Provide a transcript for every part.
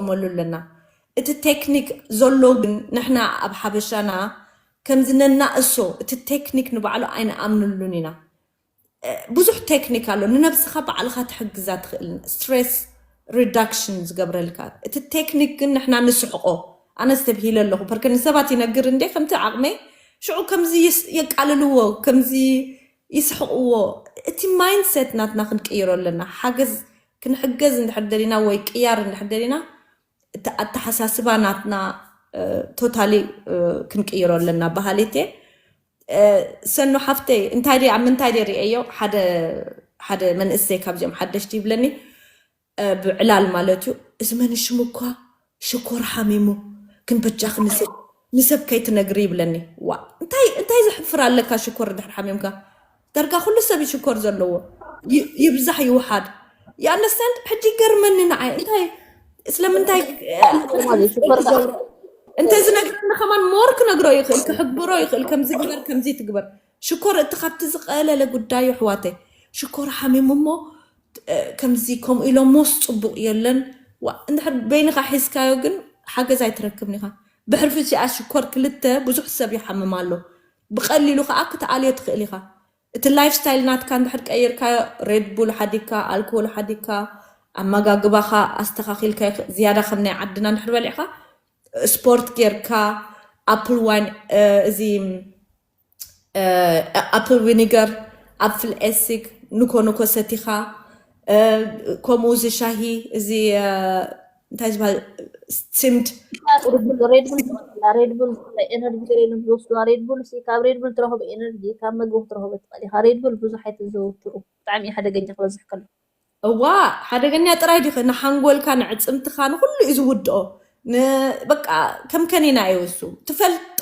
ንጥቀመሉ ኣለና። እቲ ቴክኒክ ዘሎ ግን ንሕና ኣብ ሓበሻና ከምዚ ነናእሶ እቲ ቴክኒክ ንባዕሉ ኣይንኣምንሉን ኢና። ብዙሕ ቴክኒክ ኣሎ ንነብስኻ ባዕልኻ ትሕግዛ ትኽእል፣ ስትሬስ ሪዳክሽን ዝገብረልካ። እቲ ቴክኒክ ግን ንሕና ንስሕቆ። ኣነ ስተብሂለ ኣለኹ ፐርከ ንሰባት ይነግር እንዴ ከምቲ ዓቕመይ ሽዑ ከምዚ የቃልልዎ፣ ከምዚ ይስሕቕዎ። እቲ ማይንድሰት ናትና ክንቅይሮ ኣለና። ሓገዝ ክንሕገዝ እንድሕር ደሊና ወይ ቅያር እንድሕር ደሊና እቲ ኣተሓሳስባ ናትና ቶታሊ ክንቅይሮ ኣለና። ባህሊት ሰኑ ሓፍተይ እንታይ ደ ኣብ ምንታይ ደ ርእየዮ? ሓደ መንእሰይ ካብዚኦም ሓደሽቲ ይብለኒ፣ ብዕላል ማለት እዩ። እዚ መንሽም እኳ ሽኮር ሓሚሙ ክንበጃ ክንስብ ንሰብ ከይትነግሪ ይብለኒ። ዋ እንታይ እንታይ ዘሕፍር ኣለካ ሽኮር ድሕር ሓሚምካ? ደርጋ ኩሉ ሰብ ይሽኮር ዘለዎ ይብዛሕ ይውሓድ። ያነስተንድ ሕጂ ይገርመኒ ንዓይ እንታይ ስለምንታይ እንተ ዝነግረኒ ከማን ሞር ክነግሮ ይኽእል ክሕግብሮ ይኽእል ከምዚ ግበር ከምዚ ትግበር ሽኮር እቲ ካብቲ ዝቀለለ ጉዳዩ ኣሕዋተይ ሽኮር ሓሚሙ እሞ ከምዚ ከምኡ ኢሎሞስ ፅቡቅ የለን። እንድሕር በይንካ ሒዝካዮ ግን ሓገዝ ኣይትረክብን ኢካ። ብሕርፊ ዚኣ ሽኮር ክልተ ብዙሕ ሰብ ይሓምም ኣሎ። ብቀሊሉ ከዓ ክትኣልዮ ትኽእል ኢካ። እቲ ላይፍ ስታይል ናትካ እንድሕር ቀይርካዮ ሬድ ቡል ሓዲግካ ኣልኮል ሓዲግካ ኣመጋግባኻ ኣስተኻኺልካ ዝያዳ ከም ናይ ዓድና እንድሕር በሊዕካ ስፖርት ጌርካ ኣፕል ዋይን እዚ ኣፕል ዊኒገር ኣፕል ኤሲግ ንኮ ንኮ ሰቲኻ ከምኡ እዚ ሻሂ እዚ እንታይ ዝበሃል ስቲምድ ሬድቡል ሬድቡል ኤነርጂ ገለ ኢሎም ዝወስድዋ ሬድቡል ሲ ካብ ሬድቡል ትረኽቦ ኤነርጂ ካብ መግቢ ክትረኽቦ ትኽእል ኢኻ። ሬድቡል ብዙሕ ኣይተዘውትሩ ብጣዕሚ እዩ ሓደገኛ ክበዝሕ ከሎ። እዋ ሓደገኛ ጥራይ ዲኺ ንሓንጎልካ ንዕፅምትኻ ንኩሉ እዩ ዝውድኦ። በቃ ከም ከኒና እዩ እሱ ትፈልጡ።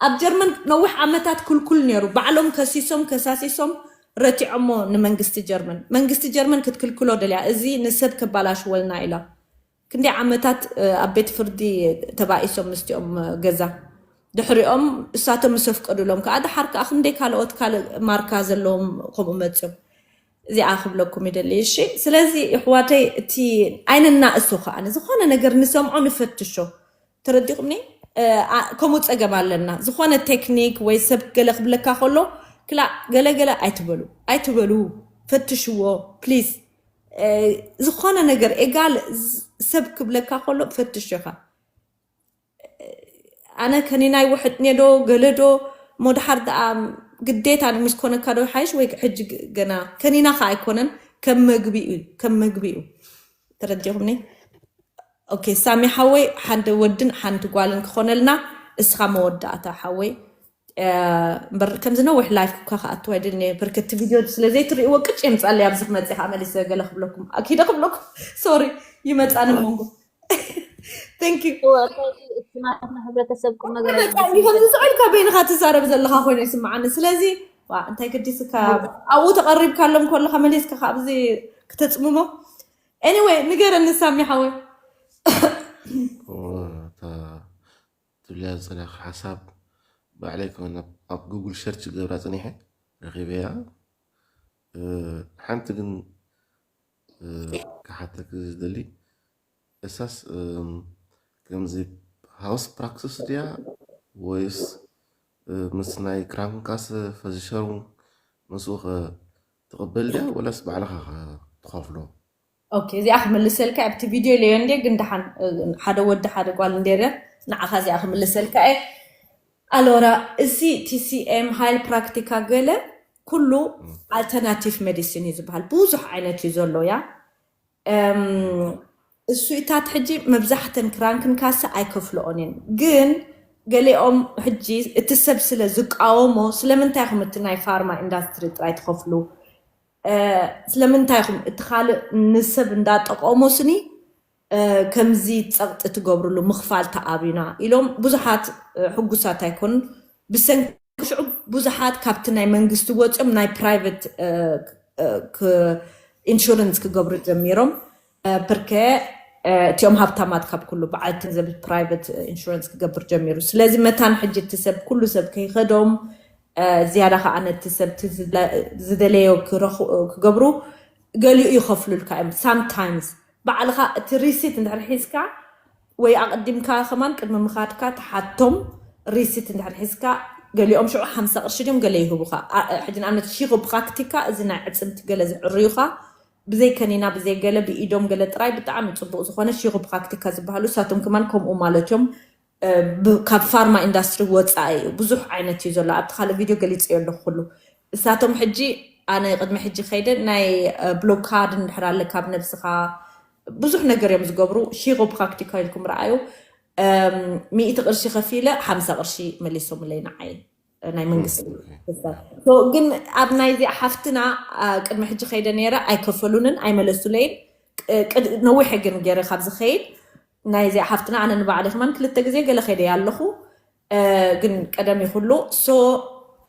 ኣብ ጀርመን ነዊሕ ዓመታት ክልኩል ነይሩ። ባዕሎም ከሲሶም ከሳሲሶም ረቲዖሞ ንመንግስቲ ጀርመን። መንግስቲ ጀርመን ክትክልክሎ ደልያ እዚ ንሰብ ከባላሽወልና ኢላ። ክንደይ ዓመታት ኣብ ቤት ፍርዲ ተባኢሶም ምስቲኦም ገዛ ድሕሪኦም እሳቶም ምስ ኣፍቀዱሎም ከዓ ደሓር ከዓ ክንደይ ካልኦት ካልእ ማርካ ዘለዎም ከምኡ መፅዮም። እዚኣ ክብለኩም ይደሊ። እሺ ስለዚ ኣሕዋተይ እቲ ኣይንናእሶ ከዓ ዝኾነ ነገር ንሰምዖ ንፈትሾ። ተረዲኹምኒ? ከምኡ ፀገም ኣለና። ዝኾነ ቴክኒክ ወይ ሰብ ገለ ክብለካ ከሎ ክላ ገለገለ ኣይትበሉ ኣይትበሉ ፈትሽዎ ፕሊስ። ዝኾነ ነገር ኤጋል ሰብ ክብለካ ከሎ ፈትሽ ኢኻ። ኣነ ከኒናይ ውሕጥ ኔዶ ገለዶ ሞድሓር ደኣ ግዴታ ንምስ ኮነካ ዶ ሓይሽ ወይ ሕጂ ገና ከኒና ከ ኣይኮነን ከም መግቢ እዩ ከም መግቢ እዩ። ተረዲኹምኒ? ኦኬ ሳሚ ሓወይ ሓደ ወድን ሓንቲ ጓልን ክኾነልና እስኻ መወዳእታ ሓወይ። እምበር ከምዚ ነዊሕ ላይፍ እኳ ክኣትው ኣይደልን እየ። በርከቲ ቪድዮ ስለ ዘይትርእይዎ ቅጭ የምፃለይ። ኣብዚ ክመፅእ ከዓ መሊሰ ገለ ክብለኩም ኣኪደ ክብለኩም ሶሪ ይመፃኒ መንጎ። Thank you። እወ፣ እንታይ እቲ ናትና ሕብረተሰብ ቁም ነገር ኣይመፅእን። ከምዚ ዝዕልካ በይንካ ትዛረብ ዘለካ ኮይኑ ይስምዓኒ። ስለዚ ዋ እንታይ ገዲስካ ኣብኡ ተቐሪብካሎም ከለካ መሊስካ ካብዚ ክተፅምሞ። Anyway ንገረኒ ሳሚ ሓወይ። ትብልያ ዝፀናኺ ሓሳብ ባዕለይ ከውን ኣብ ጉግል ሸርች ክገብራ ፀኒሐ ረኺበያ። ሓንቲ ግን ክሓተክ ዝደሊ እሳስ ከምዚ ሃውስ ፕራክሲስ ድያ ወይስ ምስ ናይ ክራንካስ ፈዚሸሩን ምስኡ ትቕበል ድያ ወላስ ባዕልኻ ትኸፍሎ? ኦኬ እዚኣ ክምልሰልካ ኣብቲ ቪድዮ ኢለዮ እንዴ ግን ደሓን ሓደ ወዲ ሓደ ጓል እንዴ ንዓኻ እዚኣ ክምልሰልካ እየ። ኣሎራ እዚ ቲሲኤም ሃይል ፕራክቲካ ገለ ኩሉ ኣልተርናቲቭ ሜዲሲን እዩ ዝበሃል ብዙሕ ዓይነት እዩ ዘሎ እያ። እሱኢታት ሕጂ መብዛሕተን ክራንክን ካሰ ኣይከፍልኦን እየን ግን ገሊኦም ሕጂ እቲ ሰብ ስለ ዝቃወሞ ስለምንታይ ኢኹም እቲ ናይ ፋርማ ኢንዳስትሪ ጥራይ ትኸፍሉ? ስለምንታይ ኢኹም እቲ ካልእ ንሰብ እንዳጠቀሞ ስኒ ከምዚ ፀቕጢ ትገብርሉ ምኽፋል ተኣብዩና ኢሎም ብዙሓት ሕጉሳት ኣይኮኑን። ብሰንኪ ሽዑ ብዙሓት ካብቲ ናይ መንግስቲ ወፂኦም ናይ ፕራይቨት ኢንሹረንስ ክገብሩ ጀሚሮም። ፕርከ እቲኦም ሃብታማት ካብ ኩሉ በዓልቲ ገንዘብ ፕራይቨት ኢንሹረንስ ክገብር ጀሚሩ። ስለዚ መታን ሕጂ እቲ ሰብ ኩሉ ሰብ ከይኸዶም ዝያዳ ከዓ ነቲ ሰብ ዝደለዮ ክገብሩ ገሊኡ ይኸፍሉልካ እዮም። ሳምታይምስ ባዕልኻ እቲ ሪሲት እንድሕር ሒዝካ ወይ ኣቐዲምካ ከማን ቅድሚ ምኻድካ ተሓቶም ሪሲት እንድሕር ሒዝካ፣ ገሊኦም ሽዑ ሓምሳ ቅርሺ ድዮም ገለ ይህቡኻ። አ- ሕጂ ንኣብነት ሺሮ ፕራክቲካ፣ እዚ ናይ ዕፅምቲ ገለ ዝዕርዩኻ፣ ብዘይ ከኒና ብዘይ ገለ ብኢዶም ገለ ጥራይ ብጣዕሚ ፅቡቕ ዝኾነ ሺሮ ፕራክቲካ ዝበሃሉ፣ እሳቶም ከማን ከምኡ ማለት እዮም። እ፣ ብ- ካብ ፋርማ ኢንዳስትሪ ወፃኢ እዩ፣ ብዙሕ ዓይነት እዩ ዘሎ። ኣብቲ ካልእ ቪድዮ ገሊፀዮ ኣለኹ ኩሉ። እሳቶም ሕጂ፣ ኣነ ቅድሚ ሕጂ ከይደ ናይ እ፣ ብሎካድ እንድሕር ኣለካ ኣብ ነብስኻ፣ ብዙሕ ነገር እዮም ዝገብሩ። ሺሮ ፕራክቲካ ኢልኩም ረኣዩ። እም፣ ሚእቲ ቅርሺ ከፊለ ሓምሳ ቅርሺ መሊሶምለይ ንዓይ፣ ናይ መንግስቲ። So ግን ኣብ ናይዚኣ ሓፍትና ኣ፣ ቅድሚ ሕጂ ከይደ ነይረ፣ ኣይከፈሉንን ኣይመለሱለይን። ቅ- ቅድ- ነዊሐ ግን ገይረ ካብ ዝኸይድ ናይዚኣ ሓፍትና፣ ኣነ ንባዕለይ ከማን ክልተ ግዜ ገለ ከይደ ኣለኹ። እ፣ ግን ቀደም ይኹሉ። So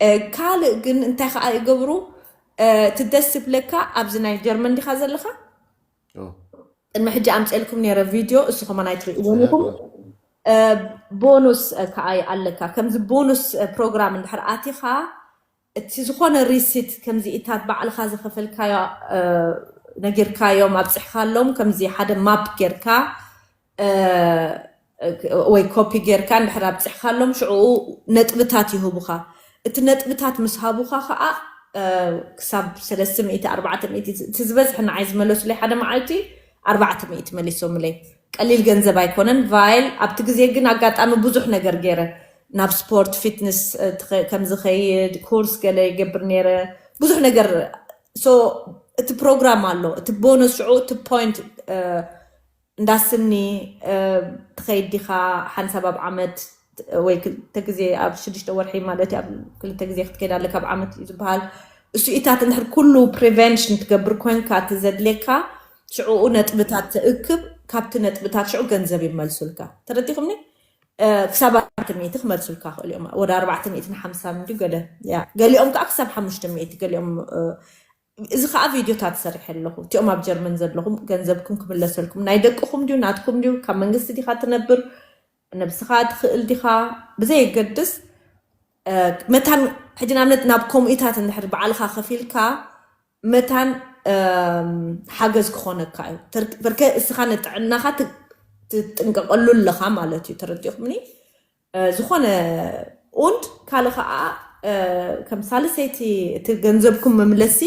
እ፣ ካልእ ግን እንታይ ከዓ ይገብሩ? እ፣ እቲ ደስ ዝብለካ ኣብዚ ናይ ጀርመን ዲኻ ዘለኻ? ኦ፣ ቅድሚ ሕጂ ኣምፅኤልኩም ነይረ ቪድዮ፣ እሱ ከማን ኣይትርእይዎን ኢኹም። እ፣ ቦኑስ እ፣ ከዓ ኣለካ። ከምዚ ቦኑስ እ፣ ፕሮግራም እንድሕር ኣቲኻ፣ እቲ ዝኾነ ሪሲት ከምዚ ኢታት ባዕልኻ ዝኸፈልካዮ እ፣ ነጊርካዮም ኣብፅሕካሎም፣ ከምዚ ሓደ ማፕ ጌርካ እ፣ ወይ ኮፒ ጌርካ እንድሕር ኣብፅሕካሎም፣ ሽዕኡ ነጥብታት ይህቡኻ። እቲ ነጥብታት ምስ ሃቡኻ ከዓ እ፣ ክሳብ ሰለስተ ሚእቲ፣ ኣርባዕተ ሚእቲ፣ እቲ ዝበዝሐ ንዓይ ዝመለሱለይ ሓደ መዓልቲ ኣርባዕተ ሚእቲ መሊሶምለይ። ቀሊል ገንዘብ ኣይኮነን። ቫይል ኣብቲ ግዜ ግን ኣጋጣሚ ብዙሕ ነገር ገይረ፣ ናብ ስፖርት ፊትነስ እ፣ ትኸ- ከም ዝኸይድ ኩርስ ገለ ይገብር ነይረ፣ ብዙሕ ነገር። So እቲ ፕሮግራም ኣሎ፣ እቲ ቦነስ ሽዑ እቲ ፖይንት እንዳስኒ ትኸይድ ዲኻ? ሓንሳብ ኣብ ዓመት ወይ ክልተ ግዜ ኣብ ሽዱሽተ ወርሒ ማለት እዩ፣ ኣብ ክልተ ግዜ ክትከይድ ኣለካ ኣብ ዓመት እዩ ዝበሃል። እሱ ኢታት እንድሕር ኩሉ ፕሪቨንሽን ትገብር ኮንካ፣ እቲ ዘድልየካ ሽዕኡ ነጥብታት ትእክብ፣ ካብቲ ነጥብታት ሽዑ ገንዘብ ይመልሱልካ። ተረዲኹምኒ? እ፣ ክሳብ ኣርባዕተ ሚእቲ ክመልሱልካ ክእሉ እዮም። ወደ ኣርባዕተ ሚእቲ ንሓምሳ እንዲ ገለ፣ ያ፣ ገሊኦም ከዓ ክሳብ ሓሙሽተ ሚእቲ፣ ገሊኦም እ፣ እዚ ከዓ ቪድዮታት ሰሪሐ ኣለኹ። እቲኦም ኣብ ጀርመን ዘለኹም ገንዘብኩም ክምለሰልኩም፣ ናይ ደቅኹም ድዩ ናትኩም ድዩ፣ ካብ መንግስቲ ዲኻ ትነብር፣ ነብስኻ ትኽእል ዲኻ፣ ብዘየገድስ እ፣ መታን ሕጂ ንኣብነት ናብ ከምኡታት እንድሕር ባዕልኻ ከፊልካ መታን እም፣ ሓገዝ ክኾነካ እዩ። ተር- በርከ እስኻ ንጥዕናኻ ት- ትጥንቀቀሉ ኣለኻ ማለት እዩ። ተረዲኹምኒ? እ፣ ዝኾነ und ካልእ ከዓ እ፣ ከም ሳልሰይቲ እቲ ገንዘብኩም መምለሲ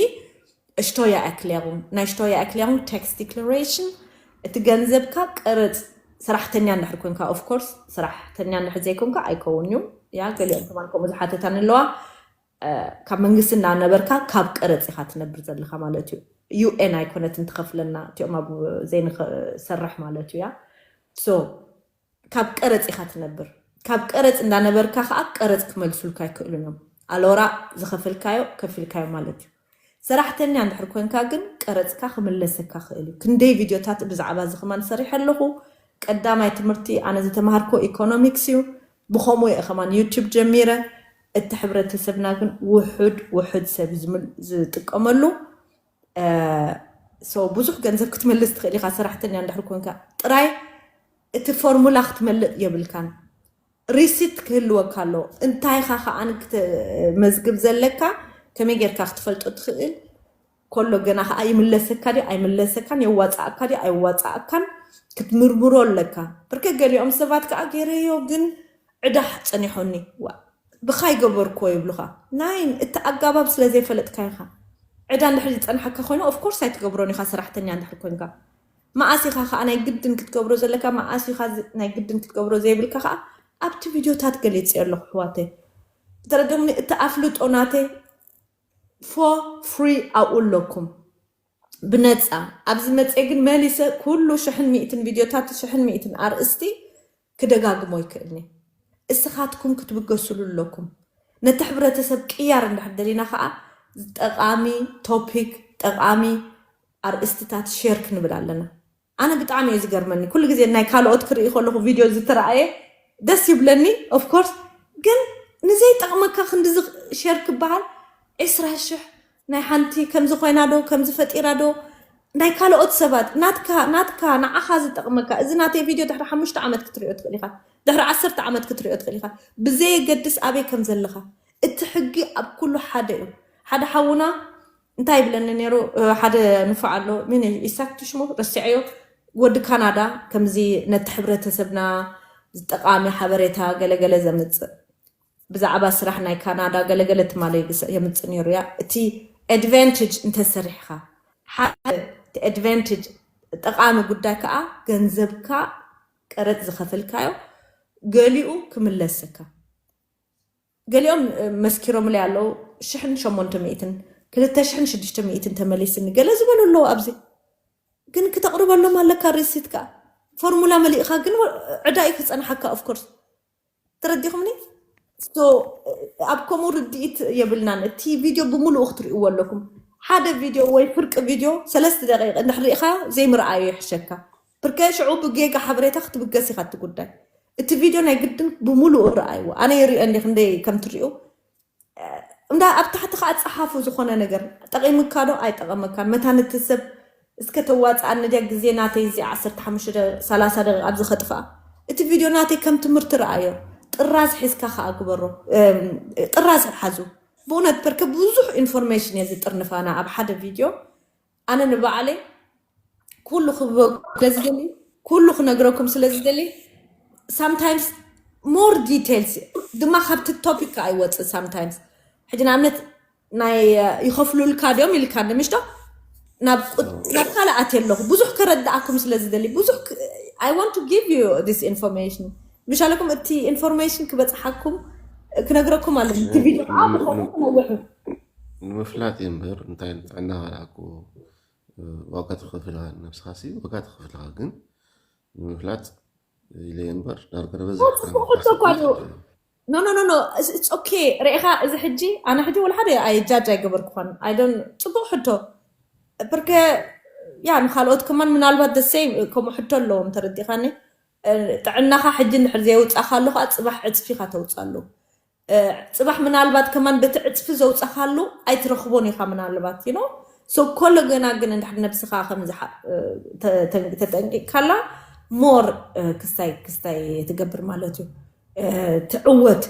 Steuer erklärung፣ ናይ Steuer erklärung፣ tax declaration፣ እቲ ገንዘብካ ቀረፅ፣ ሰራሕተኛ እንድሕር ኮንካ፣ of course ሰራሕተኛ እንድሕር ዘይኮንካ ኣይከውን እዩ። ያ ገሊኦም ከማን ከምኡ ዝሓተታን ኣለዋ። እ፣ ካብ መንግስቲ እናነበርካ ካብ ቀረፅ ኢኻ ትነብር ዘለካ ማለት እዩ። ዩ ኤን ኣይኮነትን ትኸፍለና፣ እቲኦም ኣብ ዘይንሰርሕ ማለት እዩ። ያ so ካብ ቀረፅ ኢኻ ትነብር። ካብ ቀረፅ እንዳነበርካ ከዓ ቀረፅ ክመልሱልካ ኣይክእሉን እዮም። ኣሎራ ዝኸፈልካዮ ከፊልካዮ ማለት እዩ። ሰራሕተኛ እንድሕር ኮንካ ግን ቀረፅካ ክምለሰካ ክእል እዩ። ክንደይ ቪድዮታት ብዛዕባ እዚ ከማን ሰሪሐ ኣለኹ። ቀዳማይ ትምህርቲ ኣነ ዝተምሃርኮ ኢኮኖሚክስ እዩ። ብኸምኡ እየ ከማን ዩቱብ ጀሚረ። እቲ ሕብረተሰብና ግን ውሑድ ውሑድ ሰብ እዩ ዝምል- ዝጥቀመሉ። እ፣ so ብዙሕ ገንዘብ ክትመልስ ትኽእል ኢኻ ሰራሕተኛ እንድሕር ኮንካ። ጥራይ እቲ ፎርሙላ ክትመልእ የብልካን። ሪሲት ክህልወካ ኣለዎ። እንታይ ኢኻ ከኣ ክትመዝግብ ዘለካ፣ ከመይ ጌርካ ክትፈልጦ ትኽእል? ኮሎ ገና ከኣ ይምለሰካ ድዩ ኣይምለሰካን፣ የዋጻኣካ ድዩ ኣይዋጻኣካን ክትምርምሮ ኣለካ። ብርክት ገሊኦም ሰባት ከኣ ገይረዮ ግን ዕዳ ጸኒሖኒ፣ ዋ፣ ብኻይ ገበርክዎ ይብሉኻ። ናይን እቲ ኣጋባብ ስለ ዘይፈለጥካ ኢኻ። ዕዳ እንድሕር ዝጸንሓካ ኮይኑ ኦፍኮርስ ኣይትገብሮን ኢኻ፣ ሰራሕተኛ እንድሕር ኮንካ። መኣስ ኢኻ ከኣ ናይ ግድን ክትገብሮ ዘለካ፣ መኣስ ኢኻ ዝ- ናይ ግድን ክትገብሮ ዘይብልካ ከኣ ኣብቲ ቪድዮታት ገሊጸ ኣለኹ ኣሕዋተይ። ተረድኦምኒ? እቲ ኣፍልጦ ናተይ for free ኣብኡ ኣለኩም ብነፃ። ኣብዚ መፀ ግን መሊሰ ኩሉ ሽሕን ሚእትን ቪድዮታት ሽሕን ሚእትን ኣርእስቲ ክደጋግሞ ይክእልኒ። እስኻትኩም ክትብገስሉ ኣለኩም። ነቲ ሕብረተሰብ ቅያር እንድሕር ደሊና ከዓ ጠቃሚ ቶፒክ፣ ጠቃሚ ኣርእስትታት ሼር ክንብል ኣለና። ኣነ ብጣዕሚ እዩ ዝገርመኒ። ኩሉ ግዜ ናይ ካልኦት ክርኢ ከለኹ ቪድዮ ዝተረኣየ ደስ ይብለኒ ኦፍኮርስ፣ ግን ንዘይጠቕመካ ክንድዚ ሼር ክበሃል ዕስራ ሽሕ ናይ ሓንቲ ከምዚ ኮይና ዶ ከምዚ ፈጢራ ዶ ናይ ካልኦት ሰባት ናትካ ናትካ ንዓኻ ዝጠቕመካ እዚ ናተይ ቪድዮ ድሕሪ ሓሙሽተ ዓመት ክትሪኦ ትኽእል ኢኻ፣ ድሕሪ ዓሰርተ ዓመት ክትሪኦ ትኽእል ኢኻ። ብዘየገድስ ኣበይ ከም ዘለኻ እቲ ሕጊ ኣብ ኩሉ ሓደ እዩ። ሓደ ሓውና እንታይ ይብለኒ ነይሩ? ሓደ ንፉዕ ኣሎ፣ ምን ኢሳክ ሽሙ ረሲዐዮ። ወዲ ካናዳ ከምዚ ነቲ ሕብረተሰብና ዝጠቃሚ ሓበሬታ ገለገለ ዘምፅእ፣ ብዛዕባ ስራሕ ናይ ካናዳ ገለገለ ትማሊ የምፅእ ነይሩ። ያ እቲ ኣድቫንቴጅ እንተሰሪሕካ ሓደ፣ እቲ ኣድቫንቴጅ ጠቃሚ ጉዳይ ከዓ ገንዘብካ ቀረጥ ዝኸፈልካዮ ገሊኡ ክምለሰካ። ገሊኦም መስኪሮምለይ ኣለዉ። ሽሕን ሸሞንተ ሚእትን ክልተ ሽሕን ሽዱሽተ ሚእትን ተመሊስኒ ገለ ዝበሉ ኣለዉ። ኣብዚ ግን ክተቕርበሎም ኣለካ ሪሲት ከዓ ፎርሙላ መሊእኻ ግን ዕዳ እዩ ክፀንሓካ። ኦፍኮርስ ተረዲኹምኒ። ኣብ ከምኡ ርድኢት የብልናን። እቲ ቪድዮ ብምሉኡ ክትርእይዎ ኣለኩም። ሓደ ቪድዮ ወይ ፍርቂ ቪድዮ ሰለስተ ደቂቕ እንድሕር ርኢኻ ዘይምርኣዩ ይሕሸካ። ብርከ ሽዑ ብጌጋ ሓበሬታ ክትብገስ ኢኻ እቲ ጉዳይ። እቲ ቪድዮ ናይ ግድን ብምሉኡ ረኣይዎ። ኣነ ይሪኦ እንዲ ክንደይ ከም ትሪኡ እንዳ ኣብ ታሕቲ ከዓ ፀሓፉ። ዝኾነ ነገር ጠቒምካ ዶ ኣይጠቐመካን? መታን እቲ ሰብ እስከ ተዋፅኣኒ ድያ ግዜ ናተይ እዚ ዓሰርተ ሓሙሽተ ደቂቕ፣ ሰላሳ ደቂቕ ኣብዚ ከጥፍኣ። እቲ ቪድዮ ናተይ ከም ትምህርቲ ረኣዮ። ጥራዝ ሒዝካ ከዓ ግበሮ። ጥራዝ ሓዙ። ብእውነት በርከ ብዙሕ ኢንፎርሜሽን እየ ዝጥርንፋና ኣብ ሓደ ቪድዮ። ኣነ ንባዕለይ ኩሉ ክበ ስለዝደሊ ኩሉ ክነግረኩም ስለዝደሊ sometimes more details ድማ ካብቲ ቶፒክ ኣይወፅእ። Sometimes ሕጂ ንኣብነት ናይ ይኸፍሉልካ ድዮም ኢልካ ንምሽቶ ናብ ካልእ ኣትየ ኣለኹ። ብዙሕ ከረድኣኩም ስለዝደሊ ብዙሕ I want to give you this information። ምሻለኩም እቲ ኢንፎርሜሽን ክበፅሓኩም ክነግረኩም ኣለኹ። እቲ ቪድዮ ከዓ ብኸምኡ ክነውሑ። ንምፍላጥ እዩ እምበር እንታይ ንጥዕና ካልኣኩ ዋጋ ትኸፍልካ ነብስኻሲ ዋጋ ትኸፍልካ ግን ንምፍላጥ ኢለ እምበር ዳርጋ ሕቶ እኳ ኖ ኖ ኖ ኖ ኦኬ። ርኢኻ እዚ ሕጂ ኣነ ሕጂ ወላ ሓደ ኣይ ጃጅ ኣይገበርኩኻን። ኣይ ዶን ፅቡቅ ሕቶ ብርከ ያ ንካልኦት ከማን ምናልባት the same ከምኡ ሕቶ ኣለዎም ተረዲኻኒ። ጥዕናኻ ሕጂ እንድሕር ዘየውፃእካሉ ከዓ ፅባሕ ዕፅፊኻ ተውፃሉ። ፅባሕ ምናልባት ከማን በቲ ዕፅፊ ዘውፃኻሉ ኣይትረኽቦን ኢኻ ምናልባት you know so ኮሎ ገና ግን እንድሕር ነብስኻ ከም ተጠንቂቅካላ more ክስታይ ክስታይ ትገብር ማለት እዩ። ትዕወት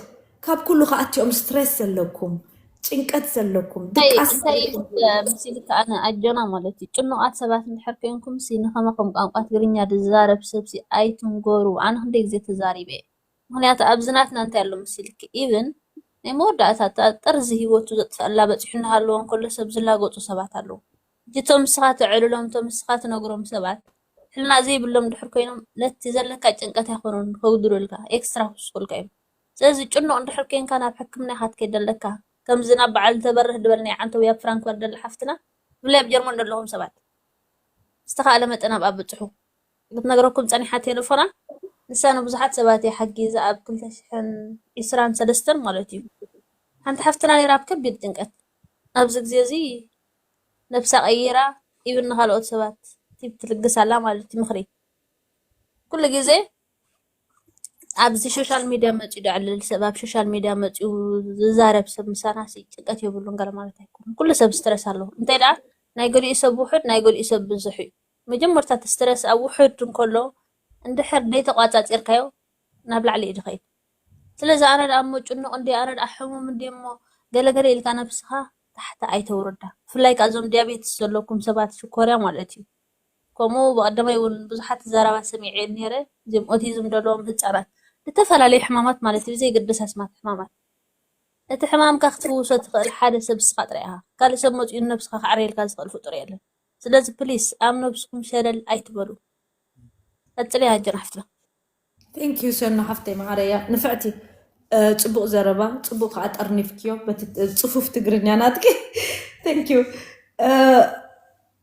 ካብ ኩሉ ከኣቲኦም ስትረስ ዘለኩም ጭንቀት ዘለኩም ድቃስ እንታይ እንታይ መሲልካ ኣነ ኣጆና ማለት እዩ ጭኑቃት ሰባት እንድሕር ኮይንኩም ሲ ንኸማኹም ቋንቋ ትግርኛ ዝዛረብ ሰብ ሲ ኣይትንገሩ ኣነ ክንደይ ግዜ ተዛሪበ እየ ምክንያቱ ኣብዚ ናትና እንታይ ኣሎ መሲልኪ even ናይ መወዳእታ እታ ጠርዚ ሂወቱ ዘጥፈኣላ በፂሑ እናሃለዎ እንከሎ ሰብ ዝላገፁ ሰባት ኣለዉ እቶም ንስኻ ተዕልሎም እቶም ንስኻ ትነግሮም ሰባት ሕልና ዘይብሎም ድሕር ኮይኖም ነቲ ዘለካ ጭንቀት ኣይኮኑን ከጉድሉልካ ኤክስትራ ክውስኩልካ እዮም ስለዚ ጭኑቕ እንድሕር ኮይንካ ናብ ሕክምና ኢኻ ትከይድ ዘለካ ከምዚ ናብ በዓል ተበርህ ድበል ናይ ዓንተዊ ኣብ ፍራንክፈርት ደላ ሓፍትና ብፍላይ ኣብ ጀርመን ዘለኹም ሰባት ዝተኻእለ መጠን ኣብኣ ብፅሑ ክትነግረኩም ፀኒሓ ቴሌፎና ንሳ ንብዙሓት ሰባት እያ ሓጊዛ ኣብ ክልተ ሽሕን ዕስራን ሰለስተን ማለት እዩ ሓንቲ ሓፍትና ነይራ ኣብ ከቢድ ጭንቀት ኣብዚ ግዜ እዚ ነብሳ ቀይራ ኢብን ንካልኦት ሰባት ቲፕ ትልግስ ኣላ ማለት እዩ ምክሪ ኩሉ ግዜ ኣብዚ ሶሻል ሚድያ መፂኡ ደዕልል ሰብ ኣብ ሶሻል ሚድያ መፂኡ ዝዛረብ ሰብ ምሳና ሲ ጭንቀት የብሉን ገለ ማለት ኣይኮኑን ኩሉ ሰብ ስትረስ ኣለዎ እንታይ ደኣ ናይ ገሊኡ ሰብ ውሑድ ናይ ገሊኡ ሰብ ብዙሕ እዩ መጀመርታ እቲ ስትረስ ኣብ ውሑድ እንከሎ እንድሕር ደይተቋፃፂርካዮ ናብ ላዕሊ እዩ ዝኸይድ ስለዚ ኣነ ደኣ እሞ ጭኑቕ እንዲ ኣነ ደኣ ሕሙም እንዲ እሞ ገለገለ ኢልካ ነብስኻ ታሕቲ ኣይተውርዳ ብፍላይ ከዓ እዞም ዲያቤትስ ዘለኩም ሰባት ሽኮርያ ማለት እዩ ከምኡ ብቐደማይ እውን ብዙሓት ዘረባ ሰሚዐ ነይረ እዚኦም ኦቲዝም ዘለዎም ህፃናት ዝተፈላለዩ ሕማማት ማለት እዩ ብዘይገድስ ኣስማት ሕማማት እቲ ሕማምካ ክትፍውሶ ትኽእል ሓደ ሰብ ንስኻ ጥራይ ኢኻ ካልእ ሰብ መፂኡ ንነብስኻ ክዓርየልካ ዝኽእል ፍጡር የለን ስለዚ ፕሊስ ኣብ ነብስኹም ሸለል ኣይትበሉ ቀፅሊ ኣጀን ሓፍትና Thank you ሰኑ ሓፍተይ መዓረያ ንፍዕቲ ፅቡቅ ዘረባ ፅቡቅ ከዓ ጠርኒፍክዮ በቲ ፅፉፍ ትግርኛ ናትኪ Thank you